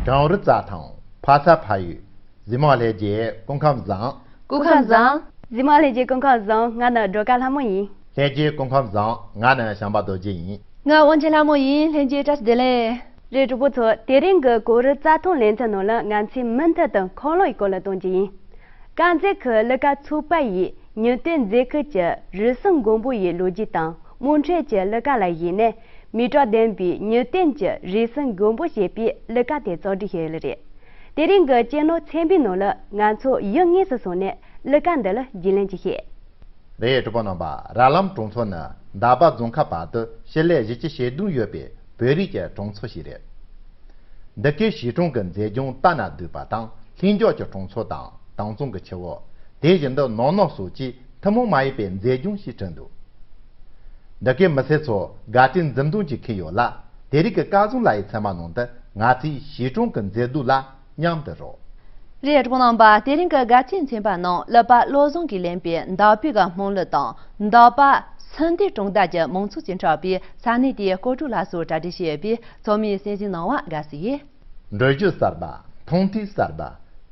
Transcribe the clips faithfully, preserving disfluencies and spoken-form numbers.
གངས་རི་རྩྭ་ཐང་ཕ་ས་ཕ་ཡུལ། གཟིགས་མོ་ལྷན་རྒྱས་སྐུ་ཁམས་བཟང་། སྐུ་ཁམས་བཟང་། གཟིགས་མོ་ལྷན་རྒྱས་སྐུ་ཁམས་བཟང་། ང་ནི་སྒྲོལ་དཀར་ལྷ་མོ་ཡིན། ལྷན་རྒྱས་སྐུ་ཁམས་བཟང་། ང་ནི་བྱམས་པ་རྡོ་རྗེ་ཡིན། ང་དབང་ཆེན་ལྷ་མོ་ཡིན། ལྷན་རྒྱས་བཀྲ་ཤིས་བདེ་ལེགས། རེད། གྲོགས་པོ་ཚོ། དེ་རིང་གི་གངས་རི་རྩྭ་ཐང་ལེ་ཚན་ནང་ལ་ང་ཚོས་མུ་མཐུད་དུ་འཁོར་ལོ་ཡི་སྐོར་ལ་གཏོང་རྒྱུ་ཡིན། དཀར་མཛེས་ཁུལ་གླུ་གར་ཚོགས་པ་ཡིས་མྱུར་བསྟན་མཛེས་ཁུལ་གྱི་རུས་གསུམ་མགོན་པོ་ཡི་ལོ་རྒྱུས་དང་དམངས་ཁྲོད་ཀྱི་གླུ་གར་ལ་གཞིགས་ནས། མིའི་གྲགས་ལྡན་པའི་མྱུར་བསྟན་གྱི་རུས་གསུམ་མགོན་པོ་ཞེས་པའི་གླུ་གར་དེ་གཙོ་སྒྲིག་བྱས་ཡོད་ལེ་རེད། དེ་རིང་གི་གཅེས་ནོར་ཚན་པའི་ནང་ལ་ང་ཚོ་ཡུལ་དངོས་སུ་སོང་ནས་གླུ་གར་འདི་ལ་རྒྱུས་ལོན་ཅིག་བྱེད། རེད། གྲོགས་པོ་རྣམ་པ། ར་ལམ་གྲོང་ཚོ་ནི་འདབ་པ་རྫོང་ཁ་བར་དུ་ཞི་ལི་བཞི་བཅུ་ཞེ་བདུན་ཡོད་པའི་བོད་རིགས་ཀྱི་གྲོང་ཚོ་ཞིག་རེད། འདི་གའི་གཞིས་གྲོང་གི་མཛེས་ལྗོངས་ལྟ་ན་སྡུག་པ་དང་། ལྷིང་འཇགས་ཀྱི་གྲོང་ཚོ་དང་དྭངས་གཙང་གི་ཆུ་བོ། དེ་བཞིན་དུ་ནགས་ནག་སོགས་ཀྱིས་ཐུན་མོང་མ་ཡིན་པའི་མཛེས་ལྗོངས་ཤིག་བསྐྲུན་འདུག་འདི་གའི་མི་སེར་ཚོ་དགའ་སྤྲོའི་འཛུམ་མདངས་ཀྱིས་ཁེངས་ཡོད་ལ། དེ་རིང་གི་སྐལ་བཟང་ལགས་ཡི་ཚན་པ་ནང་དུ་ང་ཚོས་གཞིས་གྲོང་གི་མཛེས་སྡུག་ལ་མཉམ་དུ་རོལ། རེད། གྲོགས་པོ་རྣམ་པ། དེ་རིང་གི་དགའ་སྤྲོའི་ཚན་པ་ནང་། གླུ་པ་བློ་བཟང་གིས་ལེན་པའི་འདབ་པའི་གི་སྨོན་གླུ་དང་། འདབ་པ་སུམ་མདའི་སྒྲུང་དག་གི་མང་ཚོགས་ཀྱིས་འཁྲབ་པའི་ས་གནས་དེའི་སྐོར་བྲོ་ལ་སོགས་གྲ་སྒྲིག་བྱས་པས། ཚང་མས་གསན་གཟིགས་གནང་བ་དགའ་བསུ་ཡིན། འགྲུལ་བཞུད་གསར་པ། མཐོང་ཐོས་གསར་པ།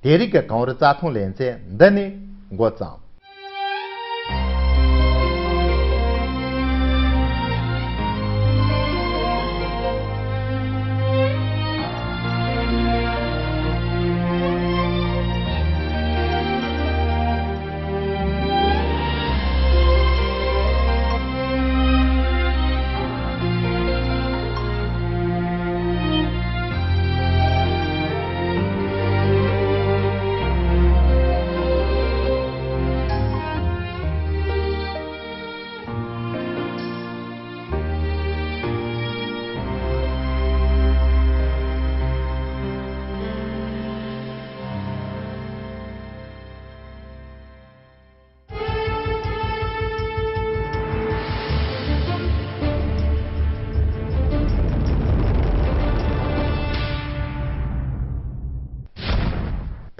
དེ་རིང་གི་གངས་རི་རྩྭ་ཐང་ལེ་ཚན་འདི་ནས་འགོ་བརྩམས།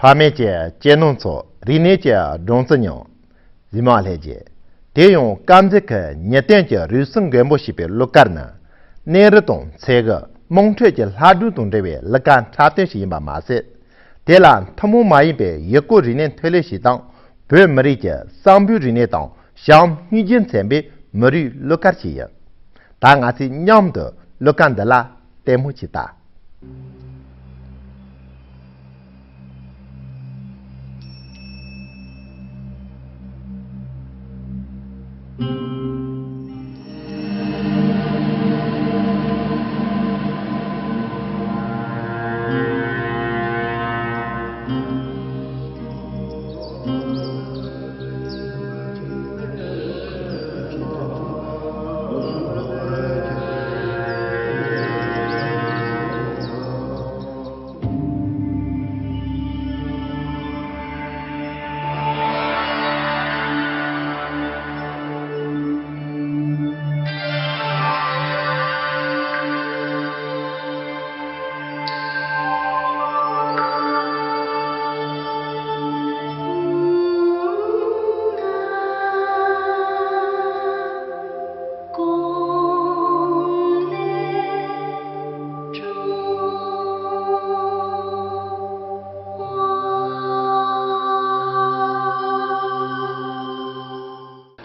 ཕ་མེས་ཀྱི་གཅེས་ནོར་ཚོ། རིག་གནས་ཀྱི་སྦྲང་རྩི་ཉམས། གཟིགས་མོ་ལྷན་རྒྱས། དེ་ཡང་དཀར་མཛེས་ཁུལ་མྱུར་བསྟན་གྱི་རུས་གསུམ་མགོན་པོ་ཞེས་པའི་གླུ་གར་ནི། གནས་རི་དང་ཚལ་གྱི་དམངས་ཁྲོད་ཀྱི་ལྷ་སྒྲུང་དང་འབྲེལ་བའི་གླུ་གར་འཁྲབ་སྟོན་ཞིག་ཡིན་པ་མ་ཟད། དེ་ལ་ཐུན་མོང་མ་ཡིན་པའི་ཡུལ་སྐོར་རིག་གནས་ཐོན་ལས་ཤིག་དང་། བོད་མི་རིགས་ཀྱི་བསམ་འགྲུབ་རིག་གནས་དང་བྱམས་སྙིང་རྗེ་མཚོན་པའི་མི་རིགས་གླུ་གར་ཞིག་ཡིན། ད་ང་ཚོས་མཉམ་དུ་གླུ་གར་འདི་ལ་ལྟད་མོ་ཅིག་ལྟ།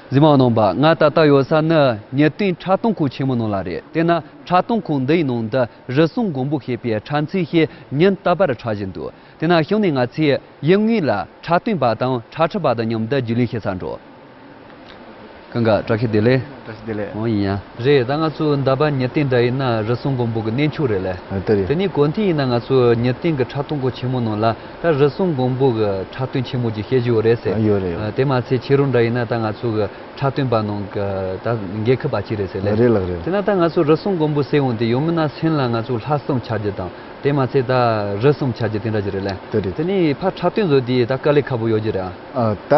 གཟིགས་མོ་རྣམ་པ། ང་ད་ལྟ་ཡོད་ས་ནི་མྱུར་བསྟན་འཁྲབ་སྟོན་ཁང་ཆེན་མོ་ནང་ལ་རེད། དེ་ན་འཁྲབ་སྟོན་ཁང་འདིའི་ནང་དུ་རུས་གསུམ་མགོན་པོ་ཞེས་པའི་འཁྲབ་མཛད་ཞིག་ཉིན་རྟག་པར་འཁྲབ་བཞིན་འདུག་དེ་ན་གཞུག་ནས་ང་ཚོས་ཡུལ་དངོས་ལ་འཁྲབ་སྟོན་པ་དང་འཁྲབ་ཁྲིད་པ་དང་མཉམ་དུ་རྒྱུས་ལོན་བྱེད་སར་འགྲོ། སྐུ་ཁམས་བཀྲ་ཤིས་བདེ་ལེགས། བཀྲ་ཤིས་བདེ་ལེགས། འོ་ཡིན་ཡ། རེད། ད་ང་ཚོ་འདབ་པ་མྱུར་བསྟན་འདྲ་ཡིན་ན་རུས་གསུམ་མགོན་པོ་གི་གནས་མཆོག་རེད་ལེ། ཨ། དེ་རེད། དེ་ནས་གོ་ཐོས་ཡིན་ན་ང་ཚོ་མྱུར་བསྟན་གྱི་འཁྲབ་སྟོན་ཁང་ཆེན་མོ་ནང་ལ་ད་རུས་གསུམ་མགོན་པོ་གི་འཁྲབ་སྟོན་ཆེན་མོ་ཅིག་བྱེད་རྒྱུ་ཡོད་རེད་ཟེར། ཨ། ཡོད་རེད། ཡོད། ཨ། དེ་མ་ཚད་ཕྱི་རུ་འདྲ་ཡིན་ན་ད་ང་ཚོ་གི་འཁྲབ་སྟོན་པ་ནང་གི་ད་འགན་འཁུར་བ་ཅིག་རེད་ཟེར་ལེ། རེད་ལགས་རེད། དེ་ན་ད་ང་ཚོ་རུས་གསུམ་མགོན་པོ་ཟེར་འོང་དུས་ཡང་མིན་ན་སེམས་ལ་ང་ཚོ་ལྷ་གསུམ་འཆར་རྒྱུ་དང་། དེ་མ་ཚད་ད་རུས་གསུམ་འཆར་རྒྱུ་དེ་འདྲ་ཅིག་རེད་ལེ། དེ་རེད། དེ་ནས་ཕར་འཁྲབ་སྟོན་བཟོ་དུས་ད་དཀའ་ལས་ཁག་པོ་ཡོད་རྒྱུ་རེད་ཨ། ཨ། ད་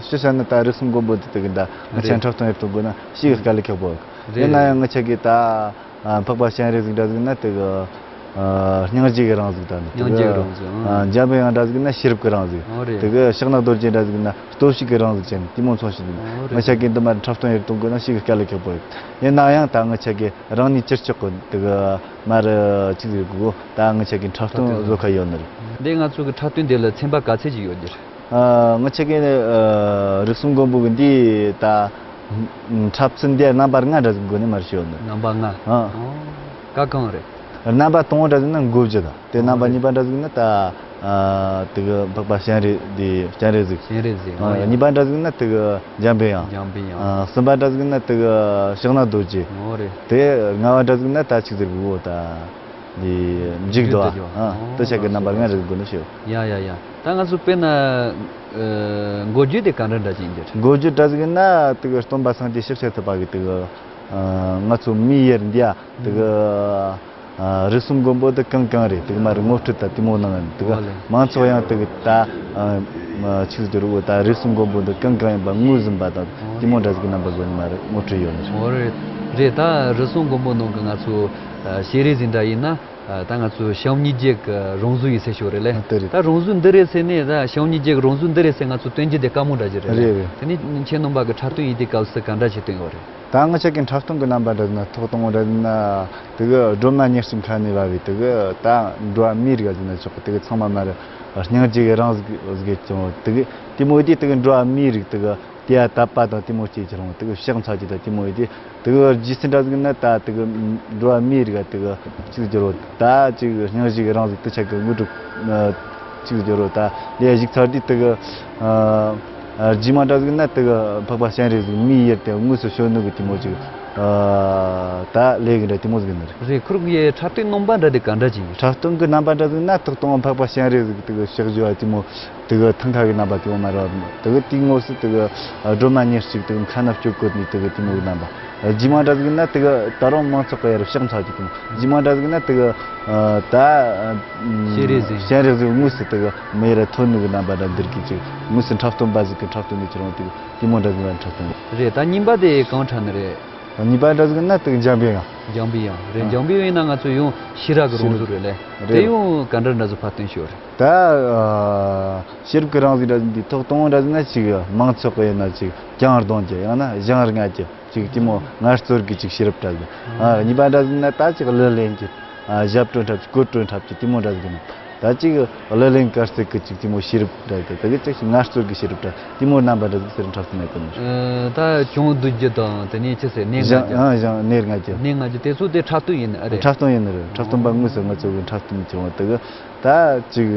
ཤི་ཤ་ནི་ད་རུས་གསུམ་མགོན་པོ་དེ་དག་གི་ད་ང་ཆ་རེད། འཁྲབ་སྟོན་ཡེ་གཏོང་དགོས་ན་ཤི་གི་དཀའ་ལས་ཁག་པོ། རེད། ཡིན་ན་ཡང་ང་ཆ་གི་ད་ཨ་འཕགས་པ་སྤྱན་རས་གཟིགས་འདྲ་ཟིག་ན་དེ་གི་ ཨ། སྙིང་རྗེ་གི་རང་གཟུགས་དང་། སྙིང་རྗེ་གི་རང་གཟུགས། ཨ། འཇམ་པའི་དབྱངས་འདྲ་ཟིག་ན་ཤེས་རབ་ཀྱི་རང་གཟུགས། འོ་རེད། དེ་གི་ཕྱག་ན་རྡོ་རྗེ་འདྲ་ཟིག་ན་སྟོབས་ཤུགས་ཀྱི་རང་གཟུགས་ཅན་དེ་མོ་མཚོན་བྱེད་འདུག། འོ་རེད། ང་ཆ་གི་འདི་མར་འཁྲབ་སྟོན་ཡེད་གཏོང་དགོས་ན་ཞེ་གི་དཀའ་ལས་ཁག་པོ་རེད། ཡིན་ན་ཡང་ད་ང་ཆ་གི་རང་ནུས་ཅི་ལྕོགས་གི་དེ་གི་མར་ཅིག་ཟེར་དགོས། ད་ང་ཆ་གི་འཁྲབ་སྟོན་བཟོ་ཁ་ཡོད་ནི་རེད། འདི་ང་ཚོ་གི་འཁྲབ་སྟོན་འདི་ལ་ཚན་པ་ག་ཚད་ཅིག་ཡོད་རྒྱུ་རེད། ཨ། ང་ཆ་གི་ཨ། རིགས་གསུམ་མགོན་པོ་གི་འདི་ད་འཁྲབ་ཚུལ་འདི་རྣམ་པ་ལྔ་འདྲ་ཟིག་སྒོ་ནས་མར་ཞུ་ཡོད་ནི་རེད། རྣམ་པ་ལྔ། ཨ། ཨོ། ག་གང་རེད། རྣམ་པ་དང་པོ་འདྲ་ཟིག་ན་མགོ་བརྗོད་དང་། དེ་རྣམ་པ་གཉིས་པ་འདྲ་ཟིག་ན་ད་ཨ། དེ་གི་འཕགས་པ་སྤྱན་རས་དེ་སྤྱན་རས་གཟིགས། སྤྱན་རས་གཟིགས། ཨ། ཨོ་ཡ། གཉིས་པ་འདྲ་ཟིག་ན་དེ་གི་འཇམ་པའི་དབྱངས། འཇམ་པའི་དབྱངས། ཨ། གསུམ་པ་འདྲ་ཟིག་ན་དེ་གི་ཕྱག་ན་རྡོ་རྗེ། ཨོ་རེད། དེ་ལྔ་པ་འདྲ་ཟིག་ན་ད་ཅིག་ཟེར་དགོས་གོ། ད་འདི་མཇུག་བསྡུ་བ། མཇུག་བསྡུ་བ། ཨ། ཨོ། དེ་ཆ་གི་རྣམ་པ་ལྔ་ཟིག་དགོས་ནི་ཞུ། ཡ་ཡ་ཡ། ད་ང་ཚོ་དཔེར་ན་ཨ། མགོ་བརྗོད་དེ་ག་འདྲ་འདྲ་ཅིག་ཡིན་རྒྱུ་རེད། མགོ་བརྗོད་འདྲ་ཟིག་ན་དེ་གི་སྟོན་པ་སངས་རྒྱས་ཤཱཀྱ་ཐུབ་པ་གི་དེ་གི་ཨ། ང་ཚོ་མིའི་ཡུལ་འདི་ཡ་དེ་གི་ཨ། རིགས་གསུམ་མགོན་པོ་འདི་གང་གང་རེད། དེ་གི་མར་ངོ་སྤྲོད་ད་དེ་མོ་གནང་ཡིན། དེ་གི་ཨོ་ལེ། མང་ཚོགས་ཡང་དེ་གི་ད་ཨ། ཆིག་སྒྱུར་འོ་ད་རིགས་གསུམ་མགོན་པོ་འདི་གང་གང་ཡིན་པ་ངོས་ཟིན་པ་དང་དེ་མོ་འདྲ་ཟིག་གི་རྣམ་པ་སྒོ་ནས་མར་ངོ་སྤྲོད་ཡོད་ནི་རེད། ཨོ་རེད། རེད། ད་རིགས་གསུམ་མགོན་པོ་ནང་གི་ང་ཚོ་ཨ། སྤྱན་རས་གཟིགས་འདྲ་ཡིན་ན་ཨ། ད་ང་ཚོ་བྱམས་སྙིང་རྗེ་གི་རང་གཟུགས་ཡིན་ཟེར་ཞོར་རེད་ལེ། ཨ། དེ་རེད། ད་རང་གཟུགས་འདི་རེད་ཟེར་ནས། ད་བྱམས་སྙིང་རྗེ་གི་རང་གཟུགས་འདི་རེད་ཟེར་ང་ཚོ་སྟོན་རྒྱུ་དེ་དཀའ་མོ་འདྲ་ཞིག་རེད་ལེ། རེད་རེད། དེ་ནས་ཁྱེད་རྣམ་པ་གི་འཁྲབ་སྟོན་ཡིན་དུས་སྐབས་སུ་ག་འདྲ་ཞིག་སྟོན་ཡོད་རེད། ད་ང་ཆ་གི་འཁྲབ་སྟོན་གི་རྣམ་པ་འདྲ་ཟིག་ན་ཐོག་དང་པོ་འདྲ་ཟིག་ན་དེ་གི་སྒྲོལ་མ་ཉེར་གཅིག་ཁ་ནས་བབས་པའི་དེ་གི་ད་འགྲོ་བ་མིའི་རིགས་ཟིག་ན་ཆོག་གི། དེ་གི་ཚང་མ་མར་སྙིང་རྗེ་གི་རང་གཟུགས་ཟིག་ཀྱང་དེ་གི་དེ་མོ་དེ་དེ་གི་འགྲོ་བ་མིའི་རིགས་དེ་གི་དེ་ཡ་དད་པ་དང་དེ་མོ་སྐྱེ་ཀྱི་རུང་། དེ་གི་ཕྱག་འཚལ་རྒྱུ་དང་དེ་མོ་དེ་དེ་གི་རྗེས་སུ་འདྲ་ཟིག་ན་ད་དེ་གི་འགྲོ་བ་མིའི་རིགས་དེ་གི་ཅིག་སྒྱུར་རོ། ད་ཅིག་སྙིང་རྗེ་གི་རང་གཟུགས་དེ་ཆ་གི་དངོས་གྲུབ་ཅིག་སྒྱུར་རོ། ད་ལས་ཞིག་ཚར་དུས་དེ་གི་ཨ། ཨ། རྗེས་མ་འདྲ་ཟིག་ན་དེ་གི་འཕགས་པ་སྤྱན་རས་གཟིགས་མིའི་ཡུལ་དེ་དངོས་སུ་བྱོན་ནོ་གི་དེ་མོ་ཅིག་ཨ། ད་ལས་གི་འདྲ་དེ་མོ་ཟིག་ནི་རེད། རེད། ཁུར་གི་འཁྲབ་སྟོན་རྣམ་པ་འདྲ་དེ་ག་འདྲ་ཅིག་ཡིན། འཁྲབ་སྟོན་གི་རྣམ་པ་འདྲ་ཟིག་ན་ཐོག་དང་པོ་འཕགས་པ་སྤྱན་རས་གཟིགས་དེ་གི་ཕྱག་བཞུ་བ་དེ་མོ། དེ་གི་ཐང་ཁ་གི་རྣམ་པ་དེ་མོ་མར་བབས་ནི། དེ་གི་དེའི་དངོས་སུ་དེ་གི་སྒྲོལ་མ་ཉེར་གཅིག་དེ་གི་ཁ་ན་སྐྱོད་བཀོད་ནི་དེ་གི་དེ་མོ་གི་རྣམ་པ། རྗེས་མ་འདྲ་ཟིག་ན་དེ་གི་ད་རུང་མང་ཚོགས་གི་ཡར་ཕྱག་འཚལ་རྒྱུ་དེ་མོ། རྗེས་མ་འདྲ་ཟིག་ན་དེ་གི་ཨ། ད་ཨ། སྤྱན་རས་གཟིགས། སྤྱན་རས་གཟིགས་དངོས་སུ་དེ་གི་མི་ཡར་ཐོན་ནི་གི་རྣམ་པ་འདྲ་འདིར་གི་ཅིག་དངོས་སུ་འཁྲབ་སྟོན་པ་ཟིག་གི་འཁྲབ་སྟོན་ནི་ཁྱེད་རང་དེ་གི་དེ་མོ་འདྲ་ཟིག་ལ་འཁྲབ་སྟོན་ཡོད། རེད། ད་གཉིས་པ་དེ་གང་འཁྲབ་ནི་རེད། གཉིས་པ་འདྲ་ཟིག་ན་དེ་གི་འཇམ་པའི་དབྱངས། འཇམ་པའི་དབྱངས་རེད། ཨ། འཇམ་པའི་དབྱངས་ཡིན་ན་ང་ཚོ་ཡང་ཤེས་རབ་ཀྱི་རང་གཟུགས་རེད་ལེ། རེད། དེ་ཡང་ག་འདྲ་འདྲ་ཟིག་ཕར་སྟོན་ཤོག་རེད། ད་ཨ། ཤེས་རབ་ཀྱི་རང་གཟུགས་འདྲ་ཟིག་འདི་ཐོག་དང་པོ་འདྲ་ཟིག་ན་ཅིག་མང་ཚོགས་ཀྱི་ཡིན་ན་ཅིག་བརྐྱང་བརྡུང་རྒྱུ། ཡང་ན་བཞེངས་བརྔ་རྒྱུ། ཅིག་དེ་མོ་ངལ་རྩོལ་གྱི་ཅིག་ཤེས་རབ་འདྲ་ཟིག་ཨ། གཉིས་པ་འདྲ་ཟིག་ན་ད་ཅིག་གླུ་ལེན་རྒྱུ། ཨ། ཞབས་བྲོ་འཁྲབ་རྒྱུ། སྐོར་བྲོ་འཁྲབ་རྒྱུ་དེ་མོ་འདྲ་ཟིག་ཡིན། ད་ཅིག་གླུ་ལེན་དཀར་རྩེ་གི་ཅིག་དེ་མོ་ཤེས་རབ་འདྲ་ཟིག་དེ་གི་ཅིག་ངལ་རྩོལ་གྱི་ཤེས་རབ་འདྲ་དེ་མོ་རྣམ་པ་འདྲ་ཟིག་ཟེར་འཁྲབ་སྟོན་ཡེད་གོ་ནི། ཨ། ད་བརྐྱང་བརྡུང་རྒྱུ་དང་དེ་ནས་ཅི་ཟེར་ནས་བཞེངས་བརྔ་རྒྱུ། ཨ། བཞེངས་ནས་བརྔ་རྒྱུ། ནས་བརྔ་རྒྱུ་དེ་ཚོ་དེ་འཁྲབ་སྟོན་ཡིན་ནི་རེད། འཁྲབ་སྟོན་ཡིན་ནི་རེད། འཁྲབ་སྟོན་པ་དངོས་སུ་ང་ཚོ་གི་འཁྲབ་སྟོན་བྱུང་བ་དེ་གི་ད་ཅིག་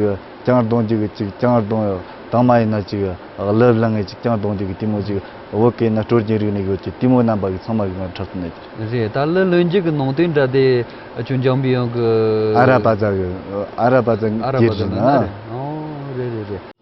བརྐྱང་བརྡུང་རྒྱུ་གི་ཅིག་བརྐྱང་བརྡུང་། དང་མ་ཡིན་ན་ཅིག་གླུ་བླངས་ངེ་ཅིག་བརྐྱང་བརྡུང་རྒྱུ་གི་དེ་མོ་ཅིག་བོད་གི་ན་སྲོལ་རྒྱུན་རིག་གནས་ཡོད་ཀྱི་དེ་མོ་རྣམ་པ་གི་ཚང་མ་གི་ང་འཁྲབ་སྟོན་ཡེད་ཀྱི་རེད། ད་གླུ་ལེན་རྒྱུ་གི་ནང་དོན་འདྲ་དེ་ཁྱོད་འཇམ་པའི་དབྱངས་གི་ཨ་ར་པ་ཛ་གི། ཨ་ར་པ་ཛ། ཨ་ར་པ་ཛ་ནང་ན་རེད། ཨོ་རེད་རེད་རེད།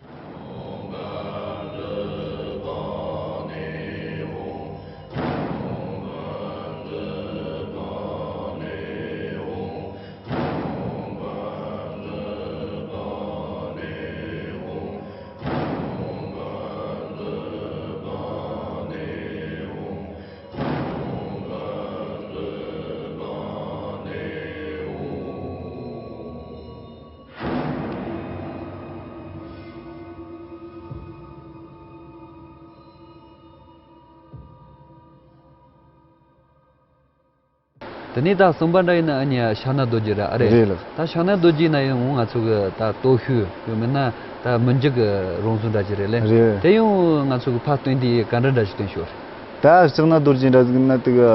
དེ་ནས་ད་གསུམ་པ་འདྲ་ཡིན་ན་ཨ་ནི་ཕྱག་ན་རྡོ་རྗེ་ར་ཨ་རེད། རེད་ལགས། ད་ཕྱག་ན་རྡོ་རྗེ་ན་ཡང་ང་ཚོ་གི་ད་སྟོབས་ཤུགས་ཡོད་མེད་ན་ད་མི་འཇིགས་ཀྱི་རང་གཟུགས་འདྲ་ཅིག་རེད་ལེ། རེད། དེ་ཡང་ང་ཚོ་གི་ཕར་སྟོན་དུས་ག་འདྲ་འདྲ་ཞིག་སྟོན་ཤོག་རེད། ད་ཕྱག་ན་རྡོ་རྗེ་འདྲ་ཟིག་ན་དེ་གི་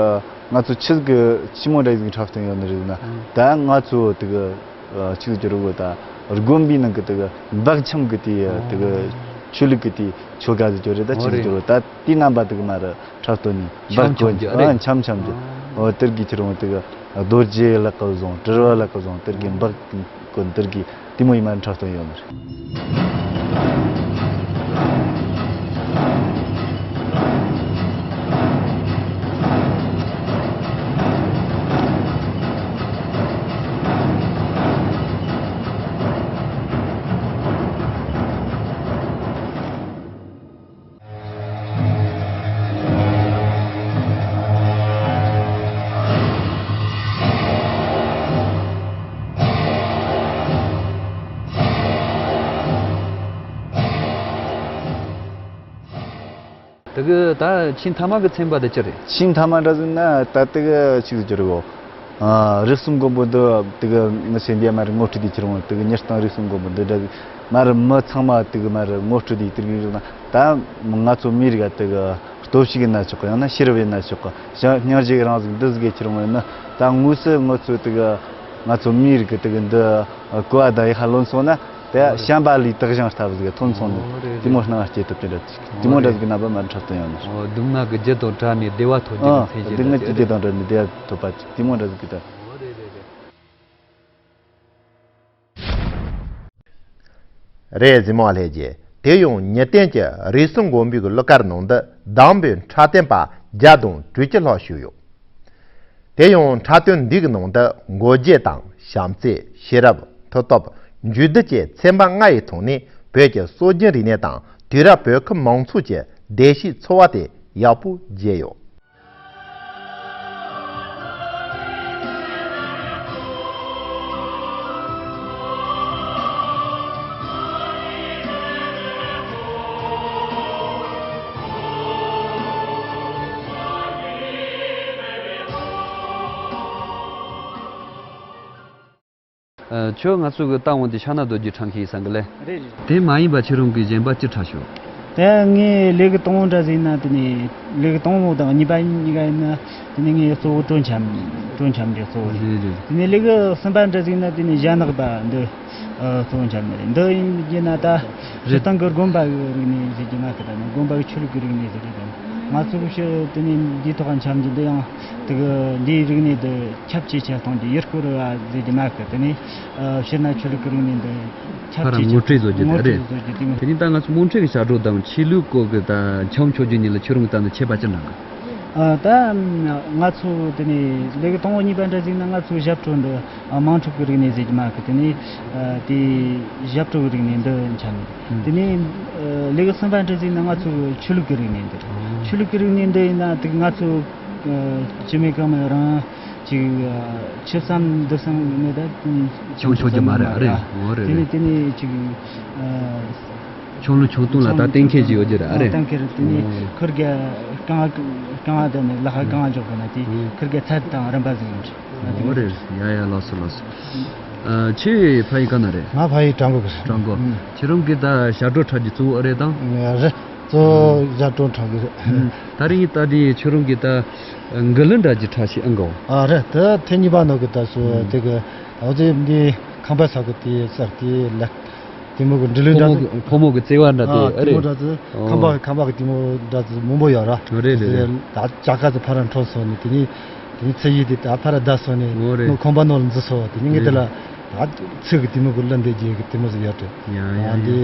ང་ཚོ་ཆི་ཟིག་གི་ཆི་མོ་འདྲ་ཟིག་འཁྲབ་སྟོན་ཡོད་ནི་རེད་ཟེར་ན། ཨང་། ད་ང་ཚོ་དེ་གི་ཆི་ཟིག་གི་རུ་གི་ད་དགོན་པའི་ནང་གི་དེ་གི་འབག་འཆམ་གི་དེ་དེ་གི་ཆོས་ལུགས་གི་དེ་ཆོ་ག་ཟིག་གི་རེད། ད་ཆི་ཟིག་གི་རུ་ད་དེའི་རྣམ་པ་དེ་གི་མར་འཁྲབ་སྟོན་ནི། འཆམ་འཆམ་གྱི་ཨ་རེད། འཆམ་འཆམ་གྱི། ཨོ། དེར་གི་ཁྱེད་རང་དེ་གི་རྡོ་རྗེ་ལག་གི་བཟུང་། དྲིལ་བུ་ལག་གི་བཟུང་། དེར་གི་འབག་གོན། དེར་གི་དེ་མོ་ཡི་མར་འཁྲབ་སྟོན་ཡོད་ནི་རེད། དེ་གི་ད་ཆེས་མཐའ་མ་གི་ཚན་པ་དེ་ཅི་རེད། ཆེས་མཐའ་མ་འདྲ་ཟིག་ན་ད་དེ་གི་ཆི་ཟིག་གི་རེད་གོ། ཨ། རིགས་གསུམ་མགོན་པོ་འདི་དེ་གི་མི་ཚེ་འདི་མ་རེད་ངོ་སྤྲོད་དེ་ཁྱེར་འོང་། དེ་གི་ཉེར་སྟོང་རིགས་གསུམ་མགོན་པོ་འདི་འདྲ་ཟིག་མ་རེད། མི་ཚང་མ་དེ་གི་མ་རེད་ངོ་སྤྲོད་དེ་དེ་གི་ཟིག་ན་ད་ང་ཚོ་མི་རིགས་ག་དེ་གི་སྟོབས་ཤུགས་ཡིན་ན་ཆོག་གི། ཡང་ན་ཤེས་རབ་ཡིན་ན་ཆོག་གི། ཞིང་སྙིང་རྗེ་གི་རང་གཟུགས་འདི་ཟིག་གི་ཁྱེར་འོང་ཡིན་ན་ད་དངོས་སུ་ང་ཚོ་དེ་གི་ང་ཚོ་མི་རིགས་གི་དེ་གི་འདི་གོ་བ་དང་ཡག་ལོན་སོང་ན། དེ་བྱམས་པ་ལས་དག་ཞིང་ལྟ་བུ་ཟིག་ཐོན་སོང་ནས། ཨོ་རེད་དེ་མོ་རེད། སྣང་བ་སྐྱེ་ཐུབ་ཀྱི་རེད། དེ་མོ་འདྲ་ཟིག་རྣམ་པ་མ་འཁྲབ་སྟོན་ཡང་ནི། ཨོ། སྡུག་བསྔལ་གྱི་རྒྱུ་དང་བྲལ་ནས་བདེ་བ་ཐོབ་རྒྱུ་ཨ། གི་མཚན་བྱེད་སྡུག་བསྔལ་གྱི་རྒྱུ་དང་བྲལ་ནས་བདེ་བ་ཐོབ་པ་དེ་མོ་འདྲ་ཟིག་གི་ད། ཨོ་རེད་རེད་རེད། རེད། གཟིགས་མོ་བ་ལྷན་རྒྱས། དེ་ཡང་ཉེ་བསྟན་གྱི་རིགས་གསུམ་མགོན་པོའི་གླུ་གར་ནང་དུ་གདམས་པའི་འཁྲབ་སྟོན་པ་བརྒྱ་དང་དྲུག་ཅུ་ལྷག་ཞུགས་ཡོད། དེ་ཡང་འཁྲབ་སྟོན་འདི་གི་ནང་དུ་མགོ་རྒྱན་དང་བྱམས་བརྩེ། ཤེས་རབ། མཐུ་སྟོབས། མཇུག་བསྡུ་བཅས་ཚན་པ་ལྔ་ཡི་ཐོག་ནས་བོད་ཀྱི་སྲོལ་རྒྱུན་རིག་གནས་དང་དུས་རབས་བོད་ཁམས་མང་ཚོགས་ཀྱི་བདེ་སྐྱིད་འཚོ་བ་དེ་ཡག་པོ་མཇལ་ཡོད། ཨ། ཁྱོད་ང་ཚོ་གི་ལྟ་འོང་དེ་ཤ་ན་རྡོ་རྗེ་འཁྲབ་མཁན་ཡིན་ས་གི་ལེ། རེད་རེད། དེ་མ་ཡིན་པ་ཁྱེད་རང་གི་གཞན་པ་ཅི་འཁྲབ་ཤོག་དེ་ངས་ལས་ཀ་དང་པོ་འདྲ་ཟིག་ན་དེ་ནས་ལས་ཀ་དང་པོ་དང་གཉིས་པ་གཉིས་ཀ་ཡིན་ན་དེ་ནས་ངས་གཙོ་བོ་སྤྲོ་འཆམ། སྤྲོ་འཆམ་གྱི་གཙོ་བོ་རེད། རེད་རེད། དེ་ནས་ལས་ཀ་གསུམ་པ་འདྲ་ཟིག་ན་དེ་ནས་ཞྭ་ནག་པ་འདི། ཨ། གཙོ་བོ་འཆམ་ནི་རེད། འདི་ཡིན་རྒྱུ་ན་ད་རེད། སྤྱིར་བཏང་གི་དགོན་པ་གི་རིག་གནས་ཟེར་རྒྱུ་མ་གི་ད་ནི་དགོན་པ་གི་ཆོས་ལུགས་ཀྱི་རིག་གནས་ཟེར་རྒྱུ་དང་། ང་ཚོ་གི་ཕྱི་དེ་ནས་འདིའི་ཐོག་འཆམ་རྒྱུ་འདི་ཡང་དེ་གི་འདིའི་རིག་གནས་འདི་ཁྱབ་ཆེ་ཆེ་གཏོང་རྒྱུ། ཡུལ་སྐོར་བ་ཟེར་རྒྱུ་མ་གི་དེ་ནས། ཨ། ཕྱིར་ན་ཆོས་ལུགས་ཀྱི་རིག་གནས་འདི་ཁྱབ་ཕར་ཆེ་ཆེ་ངོ་སྤྲོད་བཟོ་རྒྱུ་ངོ་དེ་སྤྲོད་རེད། བཟོ་རྒྱུ་དེ་མོ། དེ་ནས་ད་ང་ཚོ་མོན་ཁྲོད་ཀྱི་ཞབས་བྲོ་དང་ཆོས་ལུགས་སྐོར་གྱི་ད་འཆམ་ཆོག་རྒྱུ་གཉིས་ལ་ཁྱོད་རང་གི་ད་ནི་ཁྱད་པར་ཅི་འདྲ་འགའ། ཨ། ད་ང་ཚོ་དེ་ནས་ལས་ཀ་དང་པོ་གཉིས་པ་འདྲ་ཟིག་ན་ང་ཚོ་ཞབས་བྲོ་འདི། ཨ། དམངས་ཁྲོད་ཀྱི་རིག་གནས་ཟེར་གྱི་མ་གི་དེ་ནས། ཨ། དེ་ཞབས་བྲོ་གི་རིག་གནས་འདི་འཆམ་ནས། ཨུ། དེ་ནས། ཨ། ལས་ཀ་གསུམ་པ་འདྲ་ཟིག་ན་ང་ཚོ་ཆོས་ལུགས་ཀྱི་རིག་གནས་འདི། ཨ། ཆོས་ལུགས་ཀྱི་རིག་གནས་འདི་ཡིན་ན་དེ་ང་ཚོ། ཨ། སྤྱི་མེས་ཀརྨ་རང་ཅིག་ཨ། ཆོས་བསམ་འདུལ་བསམ་མེད་ད། ཆང་ཆོག་རྒྱུ་མ་རེད། ཨ། རེད། འོ་རེད། དེ་ནས་རེད། དེ་ནས་ཅིག་ཨ། ཆང་ལུ་ཆང་བཏུང་ལ་ད་གཏན་འཁེལ་ཅིག་ཡོད་རྒྱུ་རེད། ཨ། རེད། གཏན་འཁེལ་རེད། དེ་ནས། ཨོ། ཁུར་གེ་རྐང་བ་རྐང་བ་དེ་ནས་ལག་པ་རྐང་བ་འཇོག་གི་ན་དེ། ཨོ། ཁུར་གེ་ཚད་དང་རིམ་པ་ཟིག་ཡིན་རེད། ཨོ་རེད། ཡ་ཡ། ལགས་སོ་ལགས་སོ། ཨ། ཁྱེད་ཕ་ཡུལ་ག་ན་རེད། ང་ཕ་ཡུལ་བྲག་འགོ་གི་རེད། བྲག་འགོ། ཨུ། ཁྱེད་རང་གིས་ད་ཞབས་བྲོ་འཁྲབ་རྒྱུ་གཙོ་བོ་རེད་དམ། རེད། གཙོ་བོ་ཞབས་བྲོ་འཁྲབ་གི་རེད། ཨུ། ད་རིང་ད་དེ་ཁྱེད་རང་གིས་ད་འགུལ་གླུ་འདྲ་ཅིག་འཁྲབ་ཤེས་ཨེ་འགའ། ཨ། རེད། ད་ཐེངས་གཉིས་པ་ནང་གི་ད་སུ། ཨུ། དེ་གི་ཨོ་ཙི་འདི་ཁང་པ་ས་གི་དེ་སར་དེ་ལ། དེ་མོ་གི་འབྲི་ལུགས་འདྲ་ཚོ། ཕོ་མོ་གི་བརྩེ་བ་འདྲ། ཨ། དེ་ཨེ་དེ་མོ་རེད། འདྲ་ཚོ། ཨོ། ཁང་པ་ཁང་པ་གི་དེ་མོ་འདྲ་ཚོ་མང་པོ་ཡོད་ར། རེད་རེད་རེད། ད་ཅ་ག་ཚོ་ཕར་འཕྲོ་སོང་ནས་དེ་ནས་དེ་ནས་ཚེ་ཡི་དེ་ད་ཕར་བསྡད་སོང་ནས། ཨོ་རེད། ནུ་ཁང་པ་ནང་ལ་འཛུལ་སོང་། དེ་ནས་ངས་དེ་ལ་རེད། ད་ཚིག་གི་དེ་མོ་གི་གླུ་འདི་རྒྱས་གི་དེ་མོ་ཟིག་ཡོད་རེད། ཡ་ཡ། ཨ། ཡ། འདི།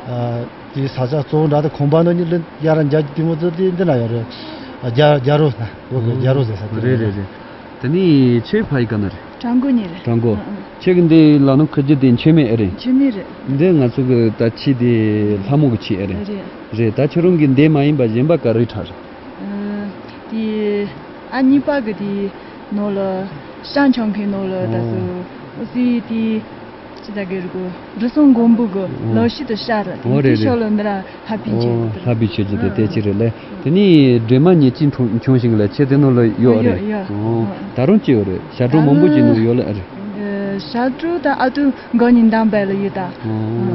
ཨ། དེ་ས་ཆ་གཙོ་བོ་འདྲ་དེ་ཁང་པ་ནང་གི་གླུ་ཡ་ར་འཇག་གི་དེ་མོ་ཚོ་དེ་འདི་ན་ཡོད་རེད། རྒྱ་རྒྱ་རོ་ན་བོད་གི་རྒྱ་རོ་ཟེར་ས་དེ་རེད། རེད་རེད། རེད། དེ་ནས་ཁྱེད་ཕ་ཡུལ་ག་ན་རེད། བྲག་འགོ་ནས་རེད། བྲག་འགོ། ཨ། ཨ། ཁྱེད་ཀྱི་འདི་ལ་ནུ་ཁུ་རྒྱུ་དེ་མཆོད་མེ་ཨེ་རེད། མཆོད་མེ་རེད། འདི་ང་ཚོ་གི་ད་ཆས་དེ་ལྷ་མོ་གི་ཆས་ཨེ་རེད། རེད། རེད། ད་ཁྱེད་རང་གི་འདི་མ་ཡིན་པ་གཞན་པ་ག་རེ་འཁྲབ་རེད། ཨ། དེ། ཨ། གཉིས་པ་གི་དེ་ནང་ལ་ཤ་མཆོད་མཁན་ནང་ལ་ད་སུ། ཨོ། ཨོ་ཙི་དེ། ཅི་ད་གི་རུ་གོ། རི་སུམ་མགོན་པོ་གི། ཨོ། ལོ་ཤས་དུ་ཤར་ར་དེ། ཨོ་རེད། དེ་ཤོ་ལོ་འདི་ར་ལྷ་པའི་ཆོས། ཨོ། ལྷ་པའི་ཆོས་ཀྱི་དེ། ཨ། དེ་ཅི་རེད་ལེ། དེ་ནི་སྒྲོལ་མ་ཉེར་གཅིག་འཁྲུངས་འཁྲུངས་ཤིང་ལ་ཆེ་དེ་ནོ་ལ་ཡོད་ཡོད་རེད། ཡོད། ཨོ། ད་རུང་ཅི་ཡོད་རེད། ཞབས་བྲོ་མང་པོ་ཅིག་ནོ་ཡོད་ལེ་ཨ་རེད། ཨ། ཞབས་བྲོ་ད་ཨ་ཏུ་མགོ་གཉིས་འདམ་པ་ལ་ཡོད་ད། ཨོ་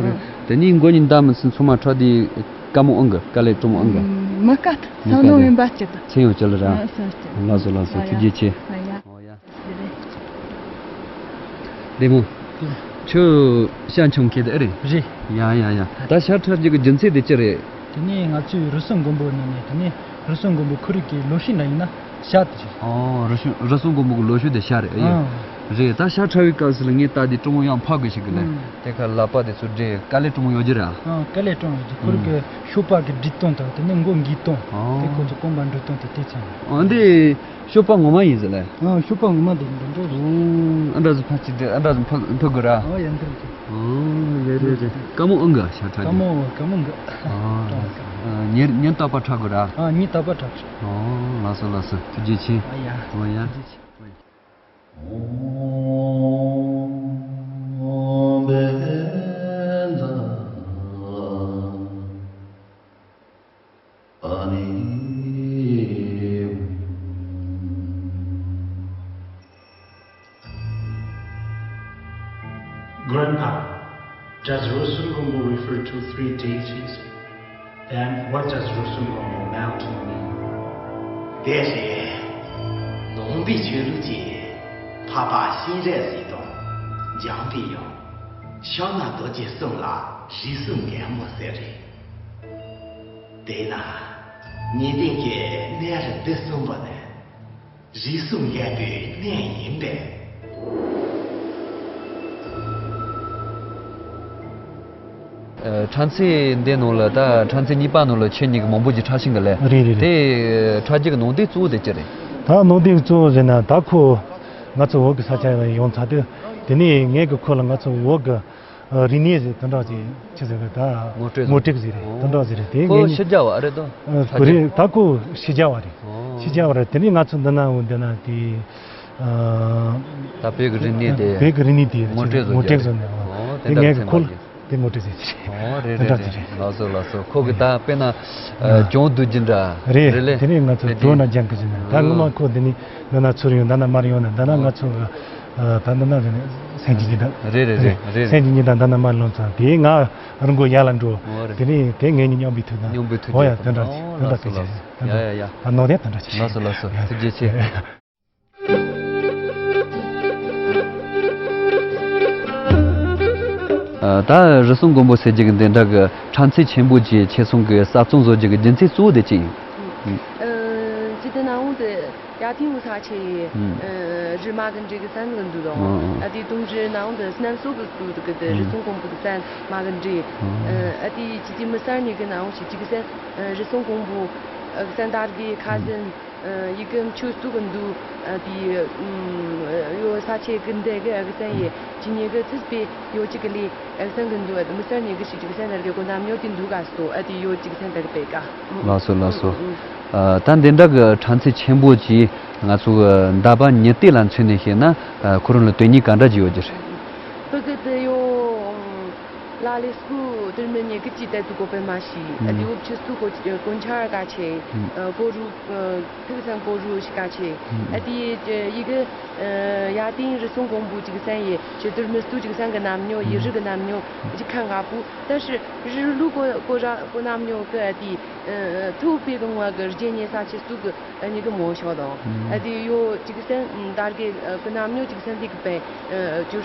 རེད། དེ་ནི་མགོ་གཉིས་འདམ་སི་ཚོ་མ་ཁྲ་དེ་དཀའ་མོ་ཨང་གི། དཀའ་ལས་སྤྲོ་མོ་ཨང་གི། མི་དཀའ་ད། མི་དཀའ་ད། ས་ནོ་ཡིན་པ་ཅི་ད། ཚེ་ཡོང་ཅི་ལ་ར། ཨ། ས་ཅི། ལགས་སོ་ལགས་སོ། ཨ། ཐུགས་རྗེ་ཆེ། ཨ་ཡ། ཨོ་ཡ། རེད་མོ། ཁྱོད་ཤ་མཆོད་མཁན་དེ་ཨེ་རེད། རེད། ཡ་ཡ་ཡ། ད་ཤ་འཁྲབ་རྒྱུ་གི་རྒྱུ་མཚན་དེ་ཅི་རེད། དེ་ནས་ང་ཚོའི་རི་སུམ་མགོན་པོ་ནང་ནས། དེ་ནས་རི་སུམ་མགོན་པོ་ཁོ་རང་གི་ལོ་ཤས་ན་ཡིན་ན་ཤ་དེ་རེད། ཨོ། རི་སུམ་རི་སུམ་མགོན་པོ་གི་ལོ་ཤས་དེ་ཤ་རེད། ཨེ་ཡ། ཨ། རེད། ད་ཤ་འཁྲབ་པའི་སྐབས་སུ་ལ་ངས་ད་དེ་སྤྲང་པོ་ཡང་ཕག་དགོས་ཤིག་གི་ལ། ཨ། དེ་ཁ་ལག་པ་དེ་ཚོ་སྦྲེལ་དཀའ་ལས་སྤྲང་པོ་ཡོད་རྒྱུ་ར། ཨ། དཀའ་ལས་སྤྲང་ཡོད་རྒྱུ། ཁོ་རང་གི་ཨ། གཤོག་པ་གི་འགྲིག་སྟངས་དང་། དེ་ནས་མགོ་འགུལ་སྟངས། ཨ། དེ་ཁོ་ཚོ་རྐང་པ་འགྲོ་སྟངས་དེ་དེ་ཚང་། ཨ། འདི། གཤོག་པ་ངོ་མ་ཡིན་ཟེར་ལེ། ཨ། གཤོག་པ་ངོ་མ་དེ་འདི་འདྲ་རེད། ཨོ། ཨ་འདྲ་ཟིག་ཕ་ཅིག་དེ་ཨ་འདྲ་ཟིག་ཕ་ཕ་དགོས་ར། ཨོ་ཡ་འདི་རེད། ཨོ་རེད་རེད་རེད། དཀའ་མོ་ཨང་གི་ཤ་འཁྲབ་དཀའ་རྒྱུ། མོ་དཀའ་མོ་འགི། ཨོ། ཨ་ཉིན་ཉིན་རྟག་པར་འཁྲབ་དགོས་ར། ཨ་ཉིན་རྟག་པར་འཁྲབ་དགོས། ཨོ་ལགས་སོ་ལགས་སོ། ཐུགས་རྗེ་ཆེ། ཨ་ཡ། ཨོ་ཡ། ཐུགས་རྗེ་ཆེ། Grandpa, does Rosun Gombo refer to three deities? Then what does Rosun Gombo Mountain mean? དེ་རེད། ནང་པའི་ཆོས་ལུགས་ཀྱིས་འཕགས་པ་སྤྱན་རས་གཟིགས་དང་འཇམ་པའི་དབྱངས། ཕྱག་ན་རྡོ་རྗེ་གསུམ་ལ་རིགས་གསུམ་མགོན་པོ་ཟེར་རེད། དེས་ན་ཉི་སྟེང་གི་གནས་རི་འདི་གསུམ་པོ་ནི་རིགས་གསུམ་མགོན་པོའི་གནས་ཡིན་པས། ཨ། ཕྲན་ཚེགས་འདི་ནང་ལ། ད་ཕྲན་ཚེགས་གཉིས་པ་ནང་ལ་ཁྱེད་གཉིས་ཀྱིས་མང་པོ་ཅིག་འཁྲབ་ཤེས་གི་ལེ། རེད་རེད་རེད། དེ་འཁྲབ་རྒྱུ་གི་ནང་དོན་གཙོ་བོ་དེ་ཅི་རེད། ད་ནང་དོན་གཙོ་བོ་ཟེར་ན། ད་ཁོ་ང་ཚོ་བོད་ཀྱི་ས་ཆ་ལ་ཡོང་ཚར་དུས། དེ་ནས་ངས་ཀྱིས་ཁོ་ལ་ང་ཚོ་བོད་ཀྱི་ཨ། རིག་གནས་ཟེར་དེ་འདྲ་ཅིག་ཅི་ཟེར་གི། ད་ངོ་སྤྲོད་ངོ་སྤྲོད་ཟེར་རེད། ཨོ། དེ་འདྲ་ཟེར་རེད། དེ་ཁོ་ངས་ཕྱི་རྒྱལ་བ་རེད་དོ། ཨ། ཕྲན་ཚེགས་རེད། ད་ཁོ་ཕྱི་རྒྱལ་བ་རེད། ཨོ། ཕྱི་རྒྱལ་བ་རེད། དེ་ནས་ང་ཚོ་འདི་ན་འོ་འདི་ན་དེ། ཨ། ད་བོད་ཀྱི་རིག་གནས་དེ། བོད་ཀྱི་རིག་གནས་དེ་ངོ་སྤྲོད་བཟོ་ངོ་སྤྲོད་རྒྱུ་བཟོ་ནས། ཨོ། ཨོ། དེ་དེ་ངས་ཁོ་ལ་དེ་ངོ་སྤྲོད་ཟེར་གྱི་རེད། ཨོ། རེད་དེ་འདྲ་རེད་ཅིག་རེད། རེད། ལགས་སོ་ལགས་སོ། ཁོ་གི་ད་དཔེར་ན། ཨ། ཨ། གྱོང་བསྡུ་རྒྱུ་འདྲ་རེད། རེད་ལེ། དེ་ནས་ང་ཚོ་དེ་གྱོང་ན་སྦྱང་གི་ཟེར་ན། ད་ངོ་མ་ཨ། ཁོ་འདི་ནས་འདི་ན་ཚུར་ཡོང་། འདི་ན་མར་ཡོང་ན། འདི་ན་ང་ཚོ། ཨ། ད་འདི་ན་རེད། སེམས་ཀྱི་ཉི་ཟླ། རེད་རེད་རེད་རེད། སེམས་ཀྱི་ཉི་ཟླ་འདི་ན་མར་ལོན་ཙང་། དེ་ང་རང་མགོ་ཡར་ལ་འགྲོ། ཨོ། རེད། དེ་ནས་དེ་ངེད་གཉིས་མཉམ་པའི་ཐུག་ན། མཉམ་པའི་ཐུག། ཨོ་ཡ། རྒྱུ་དེ་འདྲ་ཅིག། ཨོ། དེ་འདྲ་ལགས་སོ་ཅིག་ལགས་སོ། ཡ་ཡ་ཡ། ད་ནང་དོན་དེ་འདྲ་ཅིག་རེད། ལགས་སོ་ལགས་སོ། ཡ། ཐུགས་རྗེ་ཆེ། ཨ། ད་རི་སུང་མགོན་པོ་ཟེར་རྒྱུ་གི་འདི་འདྲ་གི་ཕྲན་ཚེགས་ཆེན་པོ་ཅིག་ཁྱེད་ཚོ་གིས་གསར་རྩོམ་བཟོ་རྒྱུ་གི་རྒྱུ་མཚན་གཙོ་བོ་དེ་ཅི་ཡིན། ཨ། ཅི་སྟེ་ན་འོང་དེ། ཡ་ཐིང་བུ་ས་ཆེ་ཡི། ཨ། རི་མ་གི་འདྲེ་གི་སན་གི་འདུག་དང་། ཨ། ཨ། དེ་དུང་རི་ན་འོང་དེ་སྣམ་སོ་གི་སུ་གི་དེ། ཨ། རི་སུང་མགོན་པོ་གི་སན་མ་གི་འདྲེ། ཨ། ཨ། དེ་ཅི་ཅི་མི་སར་ནི་གི་ན་འོང་ཞིག་ཅི་གི་སན། ཨ། རི་སུང་མགོན་པོ་གི་སན་དར་གི་ཁ་ཟན། ཨ། ཡི་གེ་མཆོད་སྟོད་གི་འདུག་ཨ། དེ་ཡོ་ས་ཆེ་གི་འདེ་གི་ཨ་གི་སན་ཡི་ཅི་ཉེ་གི་ཚིག་པའི་ཡོ་ཅི་གི་ལི་ཨ་གི་སན་གི་འདུག་ཨ། དེ་མི་སར་ནི་གི་ཞིག་ཅི་གི་སན་དར་གི་གོ་ནམ་ཉོ་དེ་འདུག་ག་སོ། ཨ། དེ་ཡོ་ཅི་གི་སན་དར་གི་པེ་ཀ། ལགས་སོ་ལགས་སོ། ཨ། ད་འདི་འདྲ་གི་ཕྲན་ཚེགས་ཆེན་པོ་ཅིག་ང་ཚོ་གི་འདས་པ་ཉི་སྟེང་ལ་མཚོན་ནས་བཤད་ན། ཨ། ཁོ་རང་ལ་དོན་སྙིང་ག་འདྲ་ཅིག་ཡོད་རྒྱུ་རེད། བོད་ཀྱི་དེ་ཡོ། ལ་ལས་སྐུ་དུར་མི་ཉེ་གི་ཅི་ཏེ་དུ་གོ་པེ་མ་ཤི། ཨ། དེ་འུབ་ཆུ་སྟུ་གོ་གོན་ཆར་ག་ཆེ། ཨ། གོ་རུ། ཨ། ཐུག་སང་གོ་རུ་ཤི་ག་ཆེ། ཨ། དེ་ཡི་གེ། ཨ། ཡ་ཏིང་རི་སུང་མགོན་པོ་ཅིག་སན་ཡི་ཆུ་དུར་མི་སྟུ་ཅིག་སན་གི་ནམ་ཉོ། ཡི་རི་གི་ནམ་ཉོ་ཅིག་ཁང་ག་པུ། ད་ཕྱི་རི་ལུ་གོ་གོ་ར་གོ་ནམ་ཉོ་གི། ཨ། དེ། ཨ། ཐུག་པའི་གི་ངོ་གི་རྗེ་ཉེ་ས་ཆེ་སུ་གི། ཨ། ཉི་གི་མོ་ཤོ་དང་། ཨ། དེ་ཡོ་ཅིག་སན་དར་གི་གི་ནམ་ཉོ་ཅིག་སན་དེ་གི་པེ། ཨ། ཅུ་